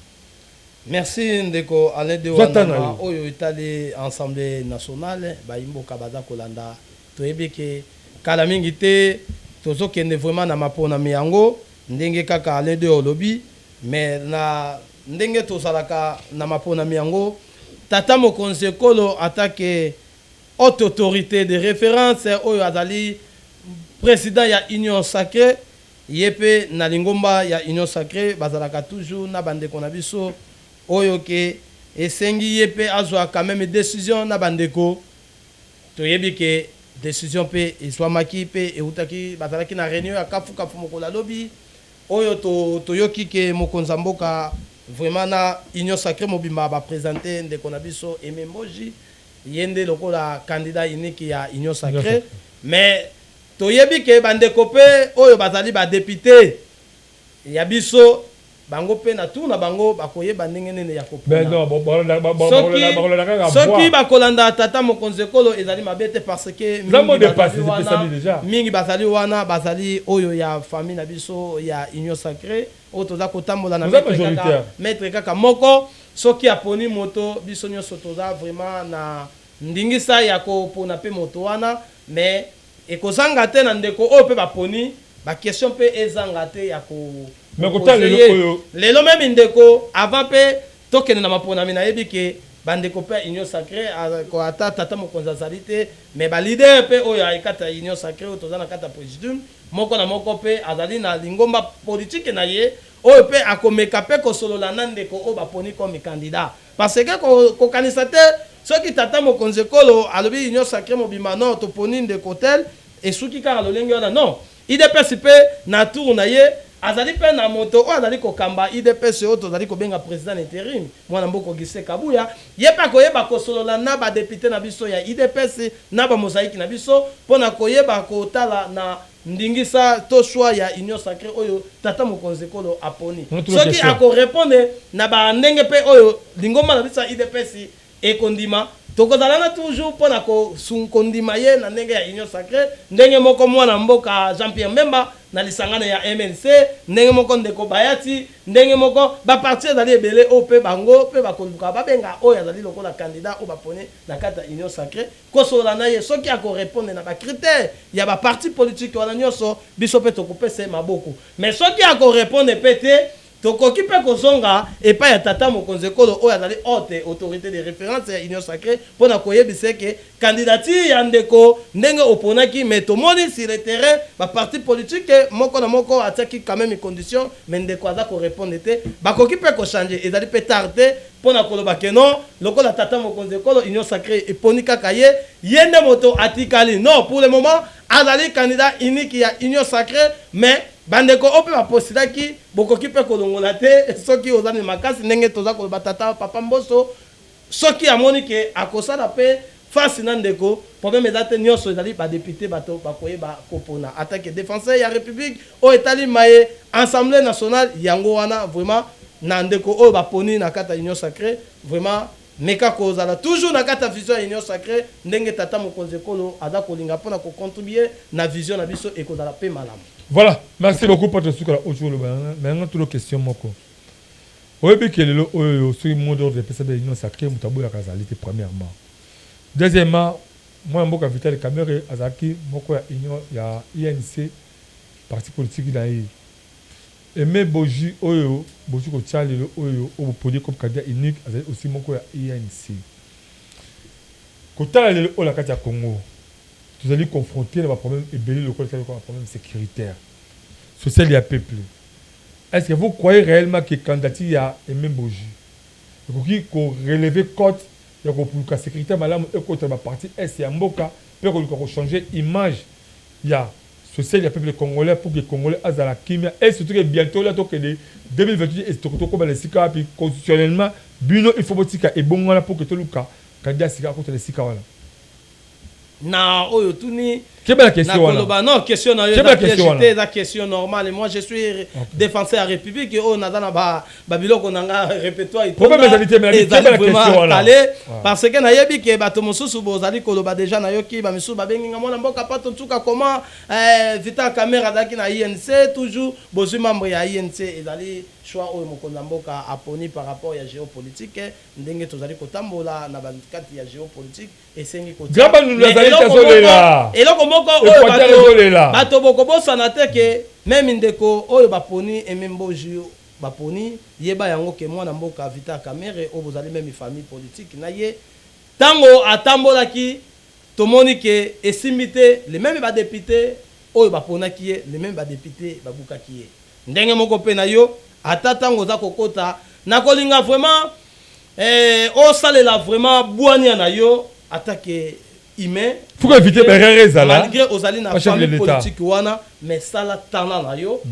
Merci ndeko Alain Zwa temps na Dewandama yo. oyo etali Assemblee nationale bayi mboka baza kolanda toyebi ke kala mingi te tozo kende vraiment na maponami yango ndenge kaka Alain Dewa olobi mais na ndenge tozalaka na maponami yango tata mokonzi ekolo en tant que haute autorite de reference oyo azali president ya union sacree Ye pe na lingomba ya union sacree bazalaka toujours na ba ndeko na biso oyo ke esengi ye pe azua quand meme decision na ba ndeko. Toyebi ke decision pe ezuamaki pe ewutaki bazalaki na reunion ya kafu kafu mokolo ya lobi oyo to toyoki ke mokonzi ya mboka vraiment na union sacree mobimba ba presenter ndeko na biso Aime Mboji ye nde lokola candidat unique ya union sacree mais Toyebi ke ba ndeko pe oyo bazali ba deputes ya biso, bango pe na tour na bango bakoyeba ndenge nini ya kopona. Soki, soki bakolanda tata mokonzi ekolo ezali mabe te parce que mingi bazali wana, mingi bazali wana bazali oyo ya famille na biso ya union sacree oyo toza kotambola na maitre kaka, maitre kaka moko. Soki aponi moto, biso nionso toza vraiment na ndingisa ya kopona pe moto wana. Mais ekozanga te na ndeko oyo pe baponi ba question pe ezanga te ya ko Mais kotala poser lelo ye. oyo. Lelo meme ndeko avant pe tokende na maponami nayebi ke ba ndeko pe ya union sacree ata tata mokonzi azali te mais ba leader pe oyo ya kati ya union sacree oyo toza na kati ya presidium moko na moko pe azali na lingomba politique na ye oyo pe akomeka pe kosolola na ndeko oyo baponi comme candidat. Parce que kokanisa te soki tata mokonzi ekolo alobi union sacree mobimba non toponi ndeko tel esuki kaka lolenge wana non. Udps pe na tour na ye azali pe na moto oyo azali kokamba udps oyo tozali kobenga president d'interim mwana mboka Augustin Kabuya ye pe akoyeba kosolola na ba deputes na biso ya udps na ba mosaïque na biso pona koyeba kotala na Ndingisa to choix ya union sacree oyo tata mokonzi ekolo aponi. Soki ako repondre na ba ndenge pe oyo lingomba na biso ya udps ekondima, tokozala wana toujours pona ko kondima ye na ndenge ya union sacree, ndenge moko mwana mboka Jean Pierre Mbemba na lisangane ya MLC, ndenge moko ndeko Bayati, ndenge moko ba partis ezali ebele oyo pe bango pe bakoluka babenga oyo azali lokola candidat oyo baponi na kati ya union sacree. Kosolola na ye soki ako repondre na ba critères ya ba partis politiques wana nionso biso pe tokopesa ye maboko mais soki ako repondre pe te tokoki pe kozonga epai ya tata mokonzi ekolo oyo azali haute autorite de reference ya union sacree pona koyebisa ye ke candidature ya ndeko ndenge oponaki mais tomoni sur le terrain ba partis politiques moko na moko atiaki quand meme condition mais ndeko aza ko repondre te bakoki pe ko changer ezali pe tard te Pona koloba que non lokola tata mokonzi ekolo union sacree eponi kaka ye, ye nde moto atikali non pour le moment azali candidat unique ya union sacree mais ba ndeko oyo pe ba postulaki bokoki pe kolongola te soki oza na makasi ndenge toza koloba tata papa Mboso soki amoni que akosala pe face na ndeko problème eza te nionso ezali ba deputes bato bakoyeba kopona en tant que defenseur ya republique oyo etali maye assemblee nationale yango wana vraiment na ndeko oyo baponi na kati ya union sacree vraiment meka kozala toujours na kati ya vision ya union sacree ndenge tata mokonzi ekolo aza kolinga pona ko contribuer na vision na biso ekozala pe malamu. Voilà, merci beaucoup Patrick Sukala oyo oloba mais nga tolo question moko. Oyebi ke lelo oyo soki mot d'ordre epesami ya union sacree moto aboyaka azali te premièrement. Deuxièmement mwana mboka Vital Kamerhe azalaki moko ya union ya UNC parti politique na ye. Aime Boji oyo bozwi kotia lelo oyo oyo boponi ye comme candidat unique azali aussi moko ya UNC. Kotala lelo oyo na kati ya Congo tozali confronter na ba problèmes ebele lokola etali lokola ba problèmes securitaires, social ya peuple. Est-ce que vous croyez reellement que candidature ya Aime Boji ekoki ko relever cote ya koluka securite ya malamu ekota na ba parties est ya mboka pe koluka ko changer image ya social ya peuple congolais pour que congolais azala kimia et surtout que bientot là tokende 2028 et tokoma na esika wapi constitutionnellement bino il faut botika ebongwana pour que toluka candidat ya sika akota na esika wana. Na oyo otuni. Keba na question wana. Nakoloba non, question na yo Keba eza question piège wana. te, eza question normale. Moi, je suis défenseur ya République oyo naza na ba babiloko na nga répertoire. Problème ezali te, mais nayebi ezali keba na question vraiment wana. calé, parce que nayebi ke bato mosusu bozali koloba déjà. Nayoki bamisusu babengi nga: mwana mboka Pato Ntuka, comment Vital Kamerhe azalaki na UNC, toujours bozwi membre ya UNC? Ezali choix oyo mokonzi ya mboka aponi par rapport ya géopolitique, ndenge tozali kotambola na bakati ya géopolitique, esengi kotia. Grand Bandundu Mais azali eloko azolela. Eloko moko oyo Équateur ezolela. bato bokobosana te ke même ndeko oyo baponi, Aimé Mboji, baponi, yeba yango ke mwana mboka Vital Kamerhe oyo bozali même famille politique na ye, ntango atambolaki, tomoni ke esimbi te. Le même badéputé oyo baponaki ye, le même badéputé babukaki ye. Ndenge moko mpe na yo, ata ntango oza kokota, nakolinga vraiment osalela vraiment bwania na yo atake humain. Faut éviter berere ezala. Malgré ozali na Pas chef de famille l'État. politique wana, mais sala talent na yo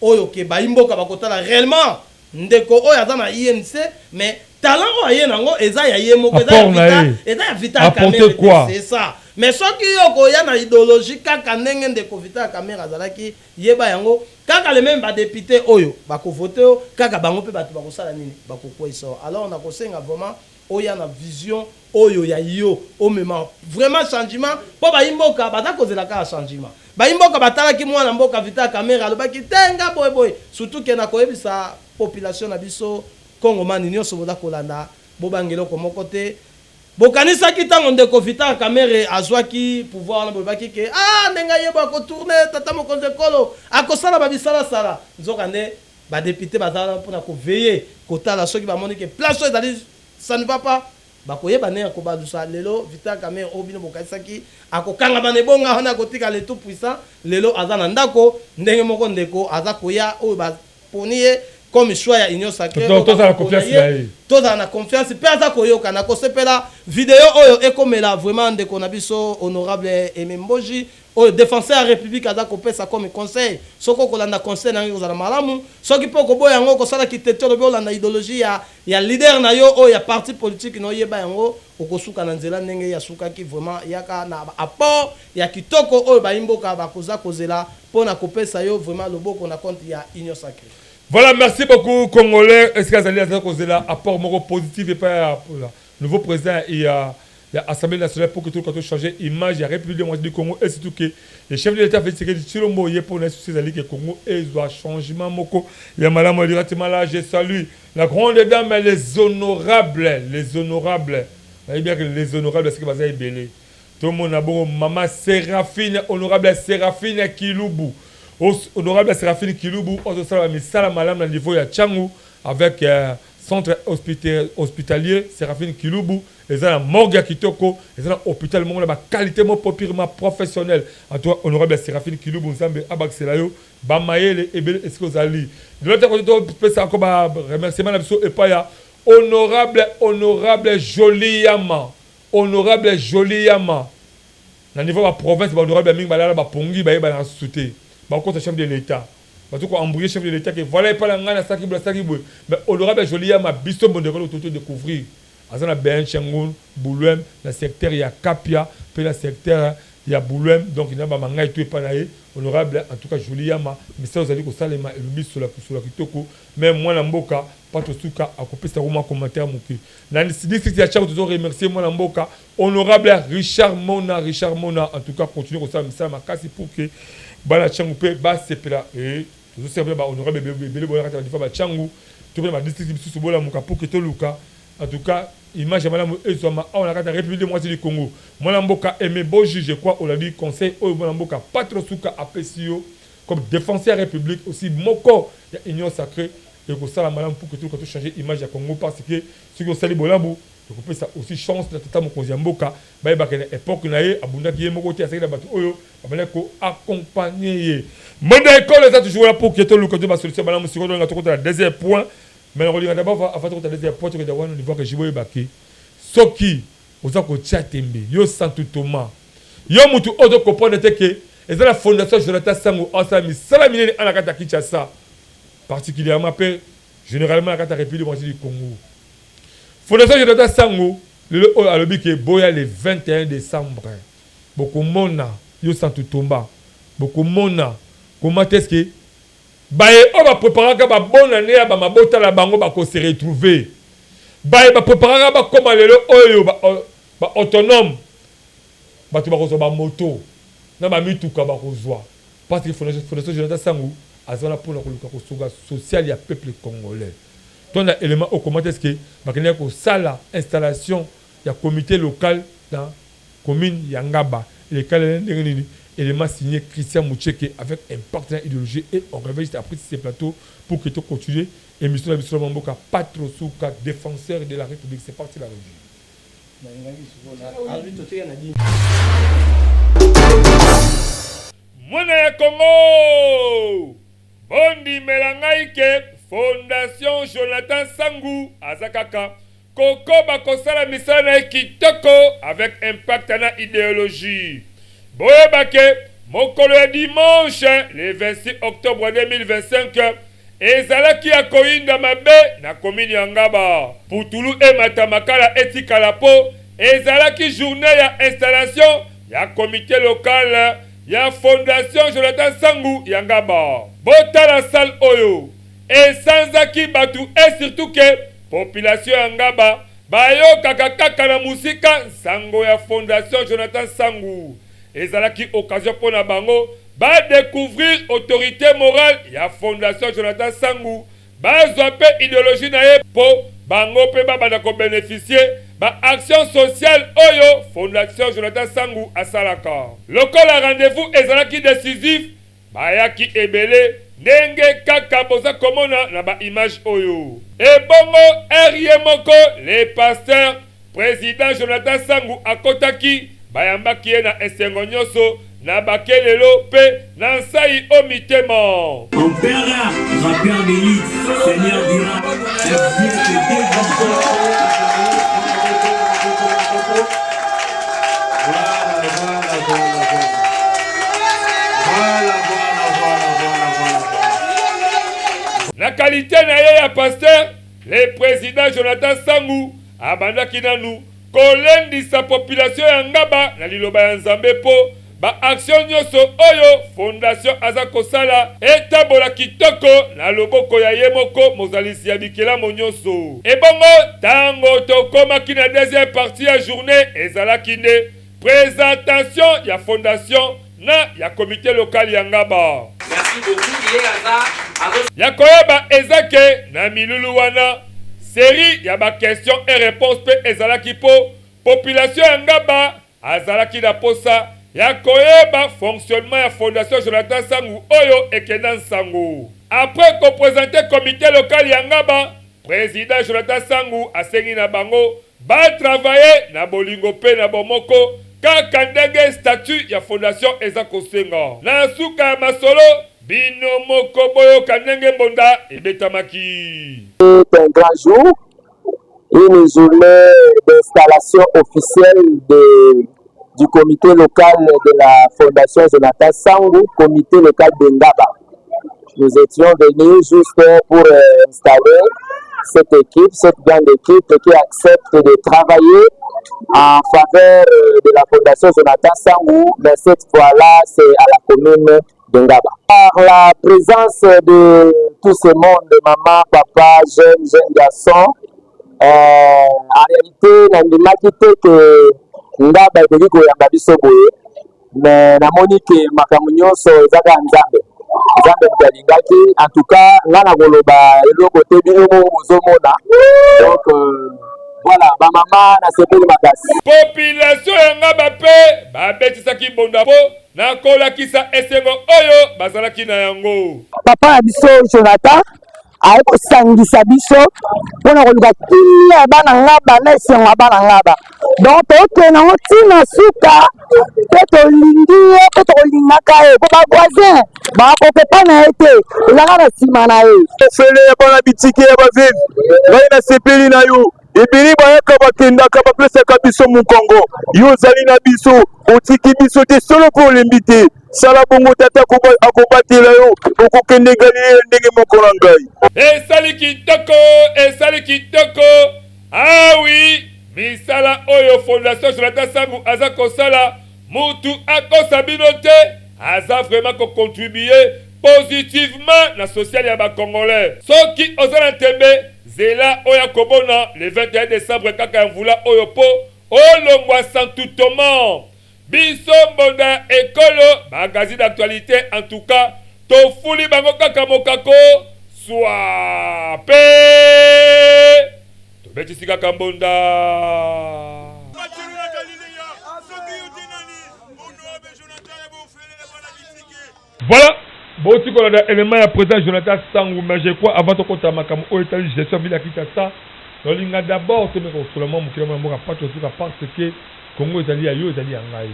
oyo ke bayimboka bakotala réellement ndeko oyo aza na UNC, mais talent oyo aye nango eza ya ye moko, eza ya Apport na Vital, ye. eza ya Vital Apporter Kamerhe te, quoi? C'est ça. Mais soki yo koya na idéologie kaka ndenge ndeko Vital Kamerhe azalaki, yeba yango kaka le même badéputé oyo bakovote oyo, kaka bango mpe bato bakosala nini? Bakokweyisa yo. Alors nakosenga vraiment oya na vision oyo ya yo, omema vraiment changement, mpo bayimboka baza kozela kaka changement. Bayimboka batalaki mwana mboka Vital Kamerhe, alobaki te nga boyeboye. Surtout ke na koyebisa population na biso kongomani nyonso boza kolanda, bobanga eloko moko te. Bokanisaki ntango ndeko Vital Kamerhe azwaki pouvoir wana, bolobaki ke ah, ndenge ayebo akotourne tata mokonzi ekolo, akosala babisalasala. Nzoka nde badéputé bazala mpona koveiller, kotala soki bamoni ke place oyo ezali, ça ne va pas, bakoyeba ndenge ya kobalusa. Lelo Vital Kamerhe oyo bino bokanisaki akokangama na ebonga wana, akotika le tout puissant, lelo aza na ndako. Ndenge moko ndeko aza koya oyo baponi ye comme choix ya Union sacrée. Donc, tozala confiance na ye. Tozala na confiance mpe aza koyoka. Na kosepela video oyo ekomela vraiment ndeko na biso honorable Aimé Mboji oyo défenseur ya République aza kopesa comme conseil. Soki okolanda conseil na yango, ekozala malamu. Soki mpe okoboya yango, okosalaki tete, olobi olanda idéologie ya leader na yo oyo ya parti politique na, oyeba yango, okosuka na nzela ndenge yasukaki. Vraiment, yaka na apport ya kitoko oyo bayimboka bakoza kozela mpona kopesa yo vraiment loboko na compte ya Union sacrée. Voilà, merci beaucoup, Congolais. Est-ce que Azali Azali kozela apport moko positif et pas pour nouveau président et ya Assemblée nationale pour que tout le changer image ya République démocratique du Congo et surtout que le chef de l'État Félix Tshisekedi Tshilombo ye pour na souci ezali que Congo ezwa changement moko ya malamu directement. Là, je salue la grande dame, les honorables, les honorables. Nayebi bien que les honorables, c'est que baza ebele. Tomona bongo mama Séraphine, honorable Séraphine Kilubu, honorable Séraphine Kilubu ozosala misala malamu na niveau ya Tshangu avec centre hospitalier Séraphine Kilubu. Eza na morgue ya kitoko, eza na hôpital moko na baqualité moko purement professionnel. En tout cas, honorable Séraphine Kilubu, Nzambe abakisela yo bamayele ebele esika ozali. De l'autre côté, topesa encore baremerciement na biso epai ya honorable Joli Yama, honorable Joli Yama. Na niveau ya province, bahonorable mingi balala bapongi, bayeba na susu te, bakota chef de l'État, bato koembrouiller chef de l'État ke voilà, epai na ngai nasalaki boye, nasalaki boye. Mais honorable Joli Yama, biso mbondeko toto découvrir, aza na Ben Chengun Bulwem, na secteur ya Kapia mpe na secteur ya Bulwem, donc na bamangai to epai na ye. Honorable, en tout cas Joli Yama, misala ozali kosalema elobi sola kosola kitoko. Mais mwana mboka Pato Suka akopesa yango mwa commentaire moke. Na district ya Tshangu, tozo remercier mwana mboka honorable Richard Mona. Richard Mona, en tout cas continue kosala misala makasi pour que bana Tshangu mpe basepela. Tozosala mpe bahonorable ebele boya kati ya badifa batshangu to mpe na badistrict misusu, bolamuka pour que toluka en tout cas image ya malamu ezwama awa na kati ya République démocratique du Congo. Mwana mboka Aimé Boji, je crois olandi conseil oyo mwana mboka Patro Suka apesi yo comme défenseur ya République, aussi moko ya Union sacrée. Ekosala malamu pour que toluka tochanger image ya Congo, parce que soki osali bolamu, ekopesa aussi chance na tata mokonzi ya mboka. Bayebaka na époque na ye abundaki ye moko te, azalaki na bato oyo babandaki koaccompagne ye. Monde école eza toujours là pour que toluka to basolution malamu. Sikoyo tolinga tokota na deuxième point, mais nakolinga d'abord, avant tokota deuxième point, tokenda wana niveau ya régime. Oyebaki soki oza kotia tembe, yo Santu Thomas, yo mutu oyo tocomprendre te ke eza na fondation Jonathan Sango asala misala minene ana kati ya Kinshasa particulièrement mpe généralement na kati ya République démocratique du Congo. Fondation Jonathan Sango lelo oyo alobi ke boya le 21 décembre, bokomona. Yo Santu Tomba bokomona comment est-ce que baye oyo ba preparaka ba bonne annee ya ba mabota na bango bako se retrouver. Baye ba preparaka bakoma lelo oyo ba, ba autonome bato bakozwa ba moto na ba mituka bakozwa parce que fondation, fondation Jonathan Sangu aza wana mpona koluka kosunga social ya peuple congolais. To na element oyo comment est-ce que bakendaki kosala installation ya comite local na commune ya Ngaba elekala ndenge nini? Element signé Christian Mutsheke avec impact na idéologie et on revient juste après ce plateau pour que to continuer émission na biso na mboka Patro Suka défenseur de la République. C'est parti la régie. Mwana ya Congo, bondimela ngai ke Fondation Jonathan Sangu aza kaka Kokoba kosala misala na ye kitoko avec impact na ideologie. Boyeba ke mokolo ya dimanche le 26 octobre 2025 ezalaki ya koyinda mabe na commune ya Ngaba. Putulu emata makala etikala po ezalaki journee ya installation ya comite local ya Fondation Jonathan Sangu ya Ngaba. Botala salle oyo Esanzaki batu et surtout que population ya Ngaba bayokaka kaka na musika nsango ya Fondation Jonathan Sangu. Ezalaki occasion mpo na bango ba decouvrir autorite morale ya Fondation Jonathan Sangu, bazwa mpe ideologie na ye mpo bango mpe babanda ko beneficier ba actions sociales oyo Fondation Jonathan Sangu asalaka. Lokola rendez-vous ezalaki decisif, Bayaki ebele ndenge kaka boza komona na ba images oyo. Ebongo heure ye moko le pasteur president Jonathan Sangu akotaki, bayambaki ye na esengo nionso, na ba kelelo pe na nsayi o mitema. Empereur, rappeur d'élite, seigneur du rap, bien que Na qualite na ye ya pasteur, le president Jonathan Sangu abandaki nanu kolendisa population ya Ngaba na liloba ya Nzambe mpo ba actions nionso oyo fondation aza kosala etambola kitoko na loboko ya ye moko mozalisi ya bikelamo nionso. Ebongo tango tokomaki na deuxième partie ya journee ezalaki nde Presentation ya fondation na ya comite local ya Ngaba. Ya koyeba eza ke na milulu wana, serie ya ba questions et reponses pe ezalaki po population ya Ngaba azalaki na posa ya koyeba fonctionnement ya fondation Jonathan Sangu oyo ekenda nsango. Après ko presenter comite local ya Ngaba, president Jonathan Sangu asengi na bango Ba travailler na bolingo pe na bomoko kaka ndenge statut ya fondation eza kosenga. Na suka ya masolo, bino moko boyoka ndenge mbonda ebetamaki. C'est un grand jour, une journée d'installation officielle de, du comité local de la Fondation Jonathan Sangu, comité local de Ngaba. Nous étions venus juste pour euh, installer cette équipe, cette grande équipe qui accepte de travailler en faveur euh, de la Fondation Jonathan Sangou, mais cette fois-là, c'est à la commune de Ngaba. Par la présence de tout ce monde, maman, papa, jeunes, jeunes garçons, euh, en réalité, nandimaki te que Ngaba ekoki koyamba biso boye Mais namoni ke makambo nyonso eza kaka Nzambe. Nzambe moto alingaki. En tout cas, nga nakoloba eloko te, bino moko bozomona. Donc euh, voilà, ba mama nasepeli makasi. Population ya Ngaba mpe babetisaki mbonda mpo na kolakisa esengo oyo bazalaki na yango. Papa na biso Jonathan aye kosangisa biso mpo na koluka kimia ya bana Ngaba na esengo ya bana Ngaba. Donc tokende yango ntina suka mpe tolingi ye mpe tokolingaka ye mpo bavoisin bakokepa na ye te, ezalaka na nsima na ye. Ofele ya bana bitike ya baveve, ngai nasepeli na yo. Ebele bayaka bakendaka bapesaka biso mokongo, yo ozali na biso, otiki biso te solo mpe olembi te. Sala bongo, Tata akobatela yo, okokende Galilea ndenge moko na ngai. Esali kitoko, esali kitoko. Ah oui, misala oyo Fondation Jonathan Sangu aza kosala. Mutu akosa bino te, aza vraiment ko contribuer positivement na social ya ba congolais. Soki oza na tembe, zela oya komona le 21 decembre kaka ya mvula oyo po olongwa santutement. Biso mbonda ya ekolo magazine d'actualite en tout cas tofuli bango kaka mokako swa pe tobetisi kaka mbonda. Voilà, boti kolanda élément ya président Jonathan Sangu, mais je crois avant tokota makambo oyo etali gestion ville ya Kinshasa, tolinga d'abord tomeka kosola mwa mokili mwa mboka Pacho Suka parce que Congo ezali ya yo ezali ya ngai.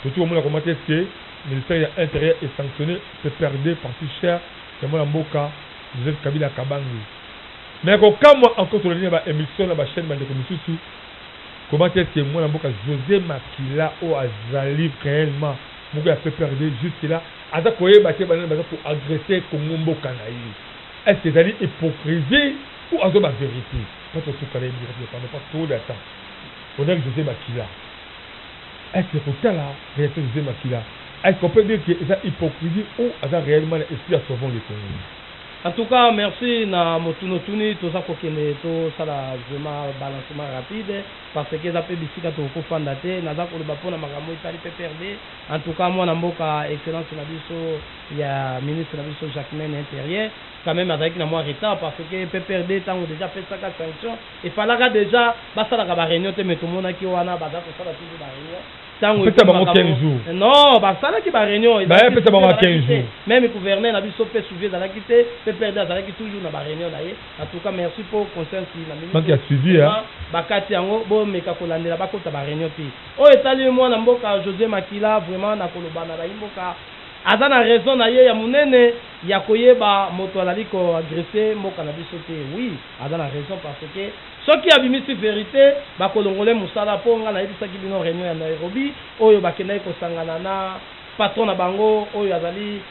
Toki komona comment est-ce que ministère ya intérieur est sanctionné PPRD parti cher ya mwana mboka Joseph Kabila Kabange. Mais kokamwa encore tolandi na ba émission na ba chaîne bandeko misusu comment est-ce que mwana mboka José Makila oyo azali réellement moko ya PPRD jusque là aza koyeba te banani baza ko agresser Congo mboka na ye. Est-ce que ezali hypocrisie ou azo ba vérité? Pato suka na yebi pardon pas trop de temps. Honneur Jose Makila est ce que kotala reaction Jose Makila est ce qu'on peut dire que eza hypocrisie ou aza reellement na esprit ya sauvons le Congo? En tout cas merci na motuna otuni toza kokende tosala vraiment balancement rapide parce que eza pe bisika tokoki kofanda te naza koloba pona makambo etali PPRD en tout cas mwana mboka excellence na biso ya ministre na biso Jacquemain interieur quand meme azalaki na mwa retard parce que PPRD tango dejà apesaka sanction efalaka dejà basalaka ba reunion te mais tomonaki wana baza kosala toujours ba reunion tango Apesa bango 15 jours. Non, basalaki ba reunion Baye apesa bango 15 jours. Meme gouverneur na biso pe suivi ezalaki te, PPRD azalaki toujours na ba reunion na ye. En tout cas merci po conscience na minute. Manque ya suivi hein. Bakati yango bomeka kolandela bakota ba reunion te. Oyo etali mwana mboka Jose Makila vraiment nakoloba na bayi mboka aza na raison na ye ya munene ya koyeba moto azali ko agresser mboka na biso te. Oui, aza na raison parce que soki abimisi verite bakolongola ye musala po nga nayebisaki bino reunion ya Nairobi oyo bakendaki kosangana na patron na bango oyo azali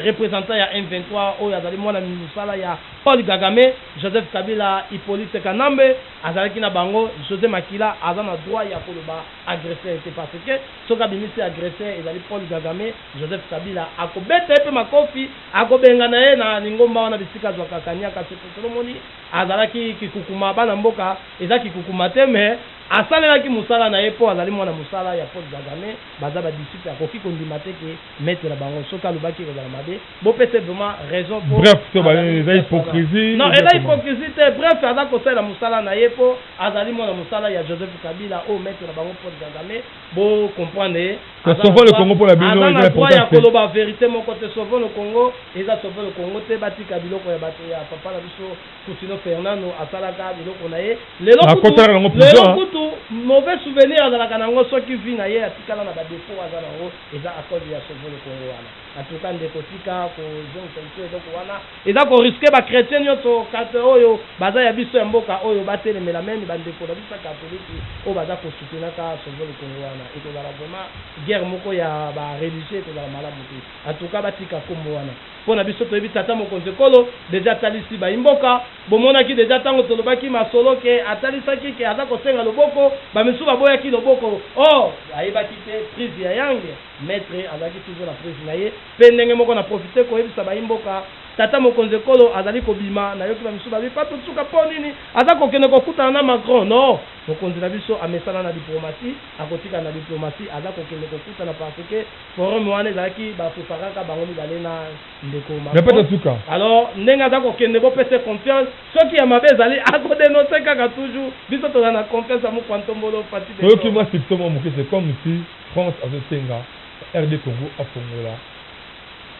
representant ya M23 oyo azali mwana musala ya Paul Kagame, Joseph Kabila, Hyppolite Kanambe azalaki na bango, Jose Makila aza na droit ya koloba agresseur te parce que soki abimisi agresseur ezali Paul Kagame, Joseph Kabila akobeta ye pe makofi akobengana ye na lingomba wana bisika azwaka kaniaka sepeselo omoni azalaki kikukuma bana mboka eza kikukuma te mais asalelaki musala na ye po azali mwana musala ya Paul Kagame baza ba disciple akoki kondima te ke maitre na bango soki alobaki ekozala mabe bopesa ye vraiment raison po Bref to ba eza hypocrisie non eza hypocrisie te bref aza kosalela musala na ye po azali mwana musala ya Joseph Kabila oyo maitre na bango Paul Kagame bo comprendre ye Sauvons le Congo pona bino aza na droit ya koloba verite moko te sauvons le Congo eza sauvons le Congo te batika biloko ya bato ya papa na biso Kutino Fernando asalaka biloko na ye lelo kutu lelo kutu mauvais souvenir azalaka na yango soki vie na ye atikala na ba defaut aza na yango eza à cause ya sauvons le Congo wana en tout cas ndeko tika kozongisa biso eloko wana eza ko risquer ba chretiens nionso kate oyo baza ya biso ya mboka oyo batelemela meme ba ndeko na biso ya catholique oyo baza ko soutenaka sauvons le Congo wana ekozala vraiment guerre moko ya ba religieux ekozala malamu te en tout cas batika kombo wana mpo na biso toyebi tata mokonzi ekolo dejà atalisi bayi mboka bomonaki dejà tango tolobaki masolo ke atalisaki ke aza kosenga loboko ba misusu baboyaki loboko or ayebaki te prise ya yang Maitre azalaki toujours na prise na ye pe ndenge moko na profiter koyebisa bayi mboka tata mokonzi ekolo azali kobima nayoki ba misusu balobi Patou Tsuka po nini aza kokende kokutana na Macron non mokonzi na biso amesana na diplomatie akotikala na diplomatie aza kokende kokutana parce que forum wana ezalaki ba preparaka bango mibale na ndeko Macron alors ndenge aza kokende bopesa ye confiance soki ya mabe ezali ako denoncer kaka toujours biso tozala na confiance ya Mukwa Ntombolo Fatshi Beton. Toyoki mwa succès mwa moke c'est comme si France azo senga na RD Congo afongola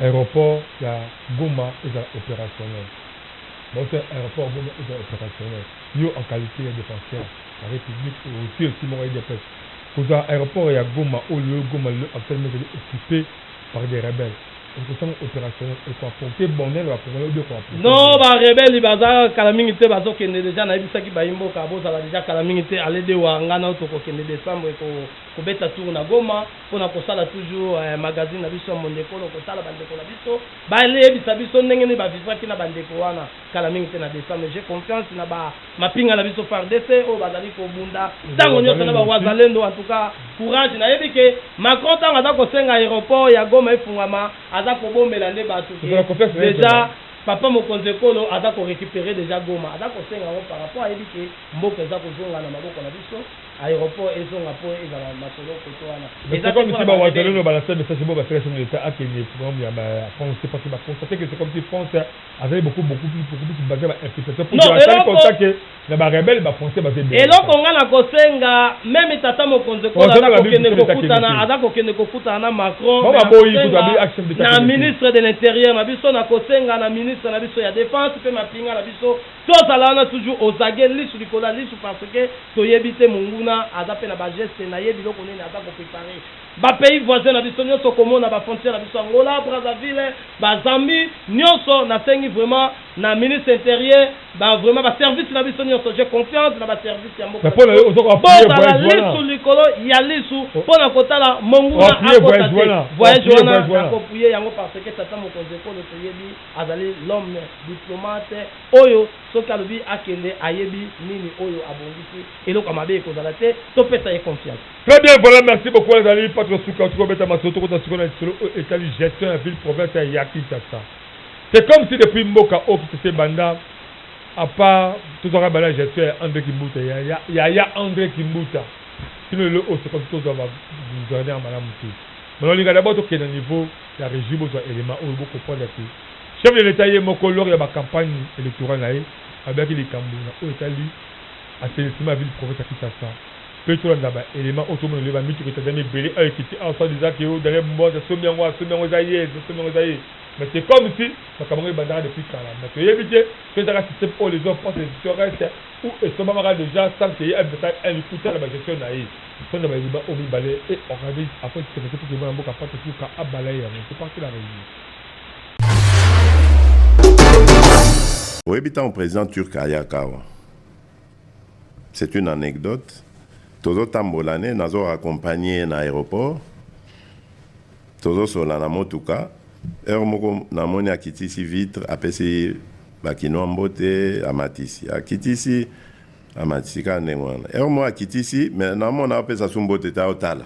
aeroport ya Goma ezala operationnel. Bazo senga aeroport ya Goma ezala operationnel. Yo en qualite ya defenseur ya republique otie aussi moko ya udps kozala aeroport ya Goma oyo lelo Goma lelo actuellement ezali occupe par des rebelles ekosala operationnel eko apporter bonheur na ba congolais ou bien eko apporter Non ba rebelles baza kala mingi te bazo kende dejà nayebisaki bayi mboka bozala dejà kala mingi te ale dewa nga na yo tokokende decembre ko. kobeta tour na Goma mpo na kosala toujours eh, magazine na biso ya Mondekolo, kotala bandeko na biso bayebisa biso ndenge nini bavivraki na bandeko wana kala mingi te na decembre. J'ai confiance na ba mapinga na biso FARDC oyo bazali kobunda ntango nyonso na ba wazalendo. En tout cas courage. Nayebi ke Macron ntango aza kosenga aéroport ya Goma efungwama, aza kobombela nde bato ke Tozala confiance na ye dejà vraiment. papa mokonzi ekolo aza ko recuperer dejà Goma, aza kosenga yango par rapport ayebi ke mboka eza kozonga na maboko na biso. Aeroport ezonga po ezala masolo kote wana. Mais Eza c'est te comme pona si ba ba wazalendo rebelles. ba lancer message bo basala chef de l'État akende programme ya ba France parce que ba constater que c'est comme si France azali beaucoup beaucoup plus beaucoup plus basé ba infiltration pour Non, que asali eloko constat que na ba rebelles ba français baza ebele. Eloko nga na kosenga meme tata mokonzi ekolo Wazalendo aza babi kokende chef d'État kokutana akende te. aza kokende kokutana na Macron Bango mais baboyi kutu nakosenga babi chef d'État na akende te. ministre de l'intérieur na biso nakosenga na ministre na biso ya défense pe mapinga na biso Tozala wana toujours aux aguets lisu likolo ya lisu parce que toyebi te monguna aza pe na ba gestes na ye biloko nini aza ko preparer. Ba pays voisins na biso nionso komona ba frontières na biso Angola, Brazzaville, ba Zambie nionso nasengi vraiment na ministre interieur ba vraiment ba services na biso nionso j'ai confiance na ba services ya mboka Mais na mpo na yo biso oza ko appuyer bozala voyage wana. lisu likolo ya lisu pona kotala monguna O appuyer akota voyage te. wana. O Voyage appuyer wana voyage wana. nako appuyer yango parce que tata mokonzi ekolo toyebi azali l'homme diplomate oyo soki alobi akende ayebi nini oyo abongisi eloko ya mabe ekozala te topesa ye confiance. Très bien voilà merci beaucoup wana ezali Patro Suka toko beta masolo tokota sikoyo na lisolo oyo etali gestion ya ville province ya Kinshasa c'est comme si depuis mboka oyo Kinshasa ebanda à part tozwaka bala gestion ya Andre Kimbuta ya ya ya, ya Andre Kimbuta kino lelo oyo c'est comme si tozwa ba gouverneur malamu te mais nalinga d'abord tokende na niveau ya régie bozwa élément oyo bo comprendre que Chef de l'Etat ye moko lors ya ba campagnes electorales na ye alobaki likambo na oyo etali assainissement ya ville province ya Kinshasa mpe tolanda ba elements oyo tomona lelo ba mituka etandami ebele awa ekiti awa soit disant que oh Daniel Bumba asombi yango asombi yango eza ye asombi yango eza ye mais c'est comme si makambo yango ebandaka depuis kala mais toyebi te soki ezalaka système oyo les hommes pensent les histoires restent ou esombamaka déjà sans que ye abimisa un likuta na ba gestion na ye. Tolanda ba elements oyo mibale et organise après secrétaire pour que mwana mboka Patrick Luka abalaye yango. C'est parti la régie. Oyebi ntango president turc ayaka awa, c'est une anecdote, tozotambola ne nazo raccompagner ye na aeroport, tozosolola na motuka, heure moko namoni akitisi vitre, apesi ba kinois mbote, amatisi, akitisi, amatisi kaka ndenge wana. Heure moko akitisi, mais namona apesa su mbote te, aotala.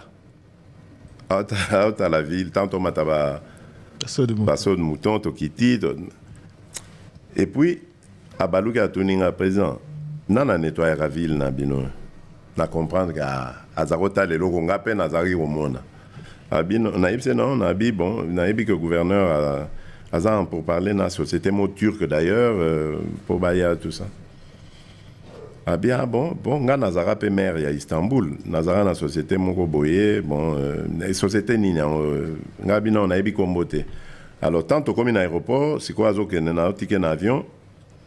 Aotala ville, tant tomata ba ba saut de mouton, tokiti, to... Et puis abaluki atuni nga president, nani a nettoyaka ville na bino? Na comprendre que aza kotala eloko nga pe nazalaki komona. Abi nayebisi ye non, nabi bon, nayebi que gouverneur aza en pourparler na société moko turque d'ailleurs po baya tout ça. Abi ah bon, bon nga nazalaka pe maire ya Istanbul, nazalaka na société moko boye, bon euh, société nini yango nga bino nayebi kombo te. Alors tant tokomi na aéroport, sikoyo azokende na otike na avion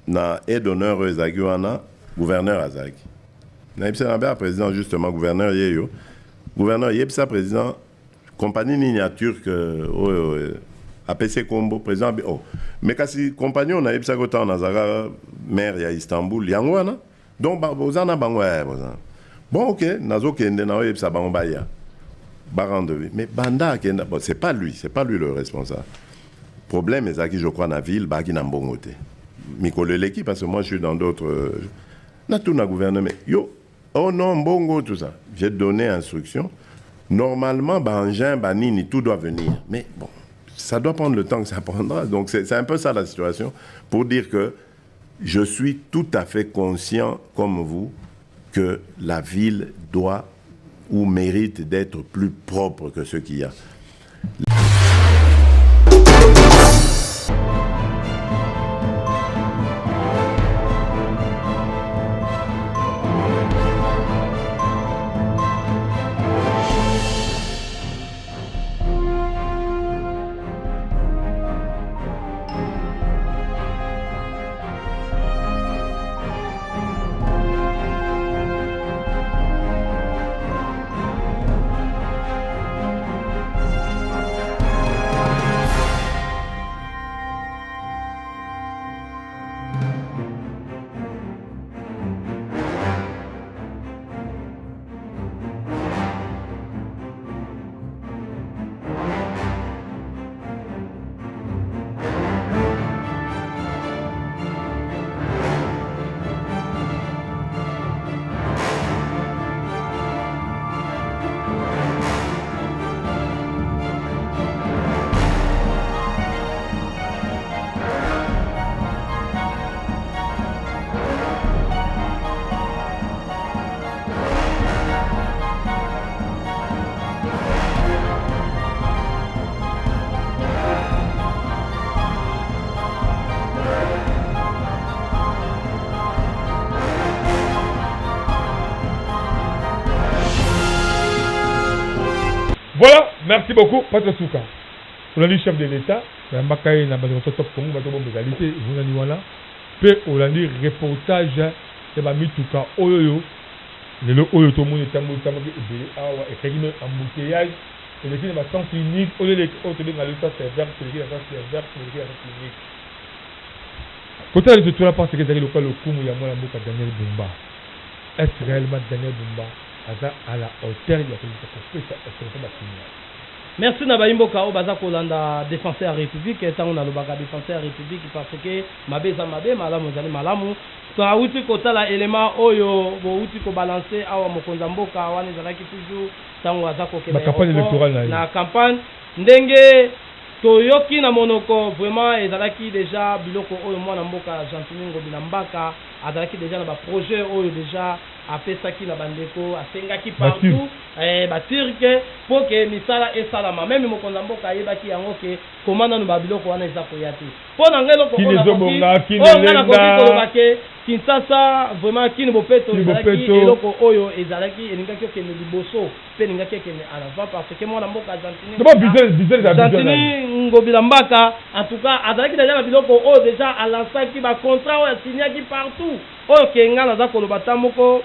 na aide d'honneur oyo ezalaki wana, gouverneur azalaki. Nayebisa na ba président justement gouverneur yeyo, gouverneur yebisa président Compagnie nini ya turc oyo apesi ye kombo president abi oh mais kasi compagnie oyo nayebisaki yo ntango nazalaka maire ya Istanbul yango wana donc boza na bango eh boza bon ok nazokende naoyebisa bango baya ba rendre mais banda akenda bon c'est pas lui c'est pas lui le responsable problème ezalaki je crois na ville baaki na mbongo te mikolo eleki parce que moi je suis dans d'autres natuna gouverneur mais yo Oh non, mbongo, tout ça. J'ai donné instruction. Normalement, ba engin, ba nini, tout doit venir. Mais bon, ça doit prendre le temps que ça prendra. Donc c'est un peu ça la situation. Pour dire que je suis tout à fait conscient, comme vous, que la ville doit ou mérite d'être plus propre que ce qu'il y a. Merci beaucoup Patrick Suka. Olandi chef de l'État, bayambaka ye na bato ya Top Congo, bato bombe ezali te, emonani wana. Mpe olandi reportage ya ba mituka oyo oyo lelo oyo tomoni etamboli tamboki ebele awa, ekaki meme embouteillage, eleki na ba sens unique oyo eleki oyo tobenga le sens inverse, eleki na sens inverse, eleki na sens unique. Kotala biso tola parce que ezali lokola lokumu ya mwana mboka Daniel Bumba. Est-ce réellement Daniel Bumba aza à la hauteur ya koluka kopesa expression ba kinois? Merci na bayi mboka oyo baza kolanda defenseur ya republique tango nalobaka defenseur ya republique parce que mabe eza mabe malamu ezali malamu towuti kotala element oyo bowuti ko balancer awa mokonzi ya mboka wana ezalaki toujours tango aza kokende Ba campagne aeroport electorale na ye. na campagne ndenge toyoki na monoko vraiment ezalaki dejà biloko oyo mwana mboka Gentiny Ngobila Mbaka azalaki dejà na ba projet oyo dejà apesaki na ba ndeko asengaki partout eh, ba turc po ke misala esalama meme mokonzi ya mboka ayebaki yango ke koma nanu ba biloko wana eza koya te po na ngai eloko Kin oyo nakoki ezobonga, kin oyo ngai nakoki elenda. koloba ke Kinshasa vraiment kin bopeto Kin ezalaki bopeto. eloko oyo ezalaki elingaki okende liboso pe elingaki ekende en avant parce que mwana mboka Gentiny D'abord, visuel, visuel eza visuel na ye. Gentiny Ngobila Mbaka en tout cas azalaki dejà na biloko oyo dejà alansaki ba contrat oyo asignaki partout Oyo ke nga naza koloba ata moko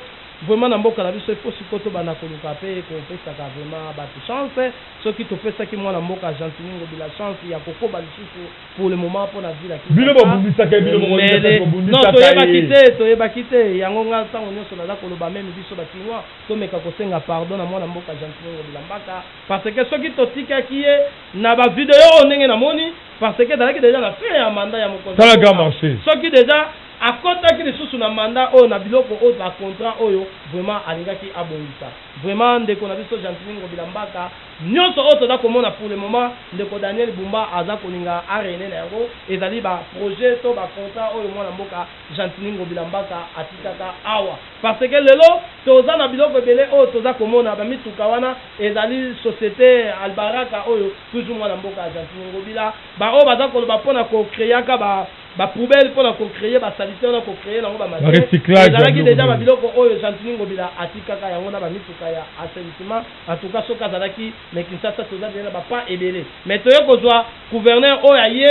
vraiment na mboka na biso il faut sikoyo tobanda koluka pe kopesaka vraiment batu chance soki topesaki mwana mboka Gentiny Ngobila chance ya kokoba lisusu pour le moment pona ville ya Bino Kinshasa bobundisaka ye bino moko mais udps non bobundisaka toyebaki ye. te toyebaki te yango nga tango nionso naza koloba meme biso ba kinois tomeka kosenga pardon na mwana mboka Gentiny Ngobila Mbaka parce que soki totikaki ye na ba video oyo ndenge namoni parce que ezalaki dejà na fin ya mandat ya mokonzi ya Tala grand mboka marche. soki dejà Akotaki lisusu na mandat oyo na biloko oyo ba contrat oyo vraiment alingaki abongisa vraiment ndeko na biso Gentiny Ngobila Mbaka nionso oyo toza komona pour le moment ndeko Daniel Bumba aza kolinga a reine na yango ezali ba projet to ba contrat oyo mwana mboka Gentiny Ngobila Mbaka atikaka awa parce que lelo toza na biloko ebele oyo toza komona ba mituka wana ezali societe Albaraka oyo toujours mwana mboka Gentiny Ngobila ba oyo baza koloba pona ko creaka ba Ba poubelles pona ko creer ba salite wana ko creer nango ba Ba matière recyclage ya ezalaki biloko dejà ba mingi. biloko oyo Gentiny Ngobila atikaka yango na ba mituka ya assainissement en tout cas soki azalaki mais Kinshasa toza dejà na ba pas ebele mais toye kozua gouverneur oyo aye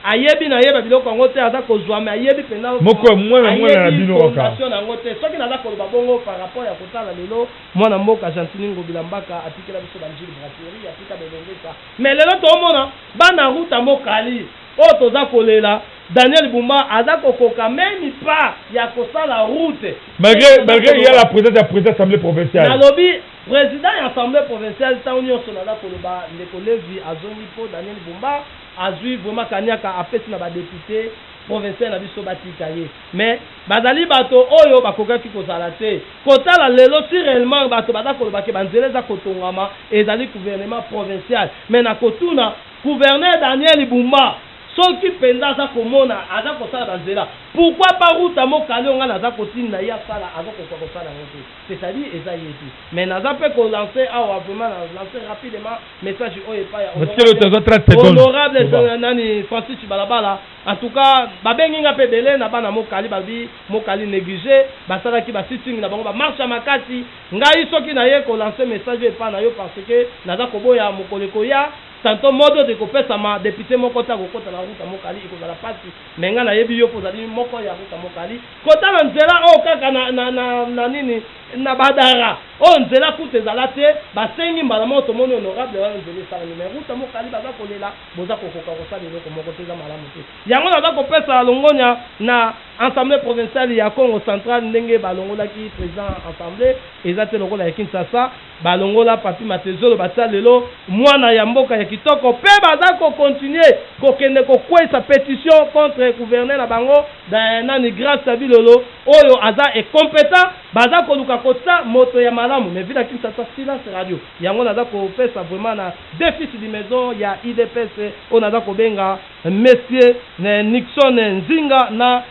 ayebi na ye ba biloko yango te aza kozua mais ayebi penza Moko ya mwana mwana na ayebi bino kaka. fondation na yango te soki naza koloba bongo par rapport ya kotala lelo mwana mboka Gentiny Ngobila Mbaka atikela biso ba Ndjili brasserie atika ba Elengesa mais lelo toomona bana Ruta Mokali Oyo toza kolela Daniel Bumba aza kokoka meme pas ya kosala route. Malgre malgre il ya la presence ya president assemblée provinciale. Nalobi president ya assemblée provinciale tango nionso naza koloba ndeko Levi azongi po Daniel Bumba azui vraiment kaniaka apesi na ba deputes provincial na biso batika ye mais bazali bato oyo bakokaki kozala te kotala lelo si reellement bato baza koloba ke ba nzela eza kotongama ezali gouvernement provincial mais nakotuna Gouverneur Daniel Bumba soki penza aza komona aza kosala ba nzela pourquoi pas route ya Mokali oyo nga naza kotinda ye asala azo koka kosala yango te c'est à dire eza ye te mais naza pe ko lancer awa vraiment na lancer rapidement message oyo epai ya honorable honorable nani Francis Tshibalabala en tout cas babengi nga pe ebele na bana Mokali balobi Mokali neglige basalaki ba sitting na bango ba marche ya makasi ngai soki naye ko lancer message oyo epai na yo parce que naza koboya mokolo ekoya Tantot mot d'ordre ekopesama, depute moko te akokota na route ya Mokali, ekozala pasi, mais ngai nayebi yo mpo ozali moko ya route ya Mokali, kota na nzela oyo kaka na, na, na, na nini, na Badara, oyo nzela kutu ezala te, basengi mbala moko tomoni honorable wana nzela esalami, mais route ya Mokali baza kolela, boza kokoka kosala eloko moko te, eza malamu te. Yango naza kopesa longonya na Assemblee provinciale ya Kongo central ndenge balongolaki president assemblee, eza te lokola ya Kinshasa. Balongola Papy Matezolo batia lelo mwana ya mboka ya kitoko pe baza ko continuer kokende kokweyisa petition contre gouverneur na bango nani Grace Bilolo oyo aza incompetent baza koluka kotia moto ya malamu mais ville ya Kinshasa silence radio yango naza kopesa vraiment na deux fils du maison ya udps oyo naza kobenga monsieur Nixon Nzinga na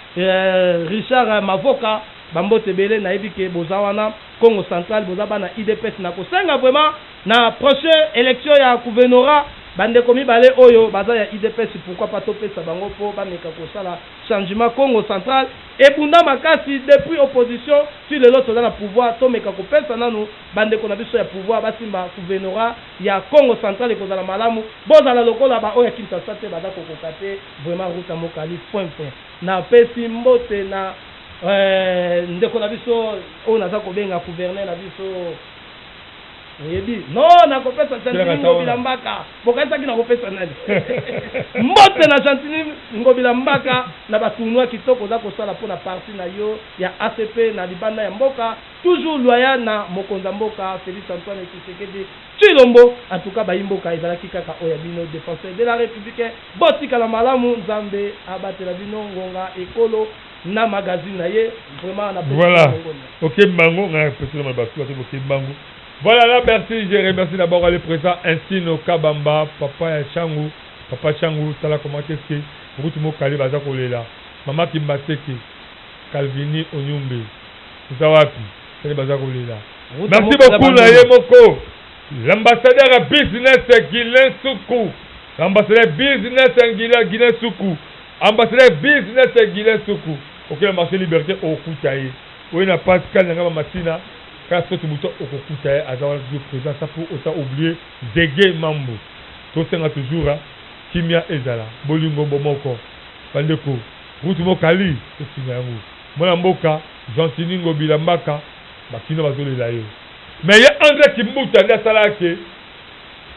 Richard Mavoka ba mbote ebele nayebi ke boza wana Kongo central boza bana udps na kosenga vraiment na prochain election ya gouvernorat Bandeko mibale oyo baza ya udps pourquoi pas topesa bango po bameka kosala changement Congo central ebunda makasi depuis opposition ti lelo toza na pouvoir tomeka kopesa nanu bandeko na biso ya pouvoir basimba gouvenorat ya Congo central ekozala malamu bozala lokola ba oyo ya Kinshasa te baza kokoka te vraiment Ruta Mokali point point napesi mbote na ndeko na biso oyo naza kobenga gouverneur na biso Oyebi? Non, nakopesa Gentiny Ngobila Mbaka. Bokanisaki nakopesa nani? Mbote na Gentiny Ngobila Mbaka na ba tournois kitoko oza kosala mpo na parti na yo ya ACP na libanda ya mboka. Toujours loyal na mokonzi ya mboka Felix Antoine Tshisekedi Tshilombo. En tout cas bayi mboka ezalaki kaka oyo ya bino defenseur de la Republique. Botikala malamu, Nzambe abatela bino ngonga ekolo. na magazine na ye vraiment na Voilà. Ok Mbango, nga pesi na basu bato boke Mbango. Voilà là merci, je remercie d'abord le président Insino Kabamba, papa ya Changu, papa Changu, tala comment qu'est-ce que route mokali baza kolela. Mama Kimbaseke, Calvini Onyumbe. Oza wapi? Tala baza kolela. Merci beaucoup na ye moko. L'ambassadeur ya business Guilain Suku. L'ambassadeur business Guilain Suku. Ambassadeur business ya Guylain Suku oke na marche liberte okokuta ye oye na Pascal na nga ba masina kaka soki butu okokuta ye aza wana toujours présent sans pour autant oublier Zegue Mambu tosenga toujours kimia ezala bolingo bomoko bandeko route mokali tosinga yango mwana mboka Gentiny Ngobila Mbaka ba kinois bazolela yo mais ye Andre Kimbuta nde asalaka ke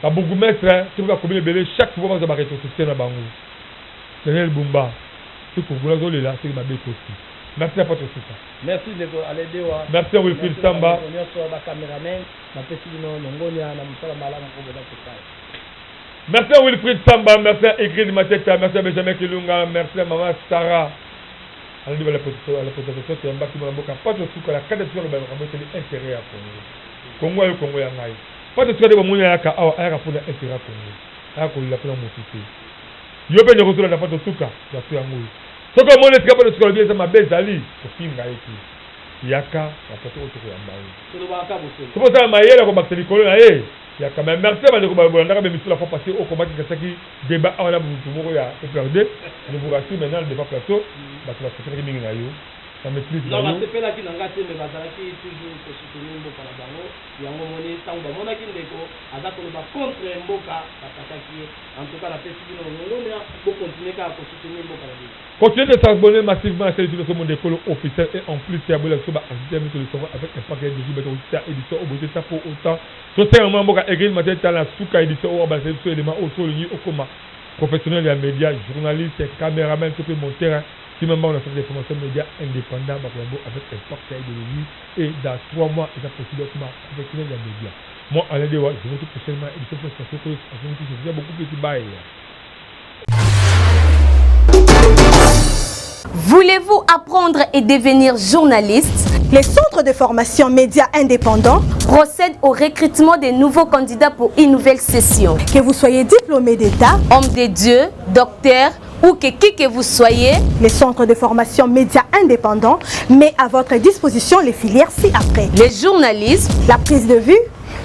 ba bourgmestre to pe ba commune ebele chaque fois bazwa ba retrocession na bango Daniel Bumba soki congolais azo lela soki mabe ekoti. Merci na Pato Suka. Merci ndeko Alain Dewa. Merci na Wilfried Samba. Merci na bandeko nionso ba cameramen napesi bino longonia na mosala malamu oyo boza kosala. Merci na Wilfried Samba, merci na Ingrid Mateta, merci na Benjamin Kilunga, merci na maman Sarah. Alandi ba la présentation toyambaki mwana mboka Pato Suka na kati ya biso aloba makambo etali intérêt ya Congo. Congo ya yo Congo ya ngai. Pato Suka nde bomoni ayaka awa ayaka mpo na intérêt ya Congo. Ayaka kolela mpo na motu te. Yo pe ndeko ozolanda pato suka plateau yango oyo soki omoni esika pato suka alobi eza mabe ezali kofinga ye te yaka na plateau oyo tokoyamba yo soki oza na mayele ya kobakisa likolo na ye yaka mais merci na bandeko bolandaka ba emission la fois passee oyo komaki kasaki debat awa na mutu moko ya PPRD je vous rassure maintenant le debat plateau bato basepelaki mingi na yo na maitrise na Non, yo basepelaki na nga te mais bazalaki toujours ko soutenir mboka na bango yango omoni tango bamonaki ndeko aza koloba contre mboka bakataki ye. En tout cas napesi bino longonya bo continuer kaka ko soutenir mboka na bino. Continuez de s'abonner massivement à chaine YouTube Monde Ekolo officiel et en plus ya bola biso ba artiste ya mikolo songo avec impact ya Didi bato kotia édition oyo botie ça pour autant tosenga mwana mboka Eglise Matete tala na suka édition oyo abalisa biso élément oyo soki olingi okoma professionnel ya media journaliste cameraman to mpe monteur kima mbango na centre de formation media indépendant bakoyambo avec impact ya idéologie et dans 3 mois eza possible okoma professionnel ya media. Moi Alain Dewa je vous retrouve prochainement édition prochaine beaucoup plus bye. Voulez-vous apprendre et devenir journaliste Les centres de formation médias indépendants procèdent au recrutement des nouveaux candidats pour une nouvelle session. Que vous soyez diplômé d'État, homme de Dieu, docteur ou que qui que vous soyez, les centres de formation médias indépendants met à votre disposition les filières ci-après. Le journalisme, la prise de vue,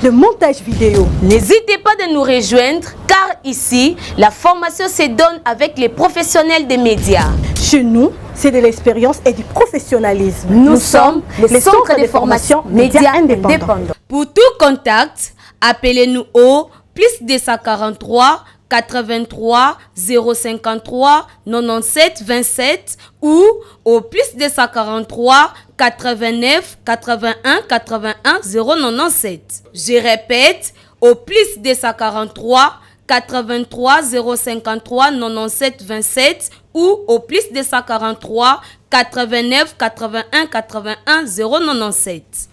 le montage vidéo. N'hésitez pas de nous rejoindre car ici, la formation se donne avec les professionnels des médias. Chez nous, c'est de l'expérience et du professionnalisme. Nous, sommes les, centres, de, formation, médias indépendants. Pour tout contact, appelez-nous au plus 243 83 053 97 27 ou au plus 243 89 81 81 097. Je répète, au plus 243 83 053 97 27 ou au plus 243 89 81 81 097.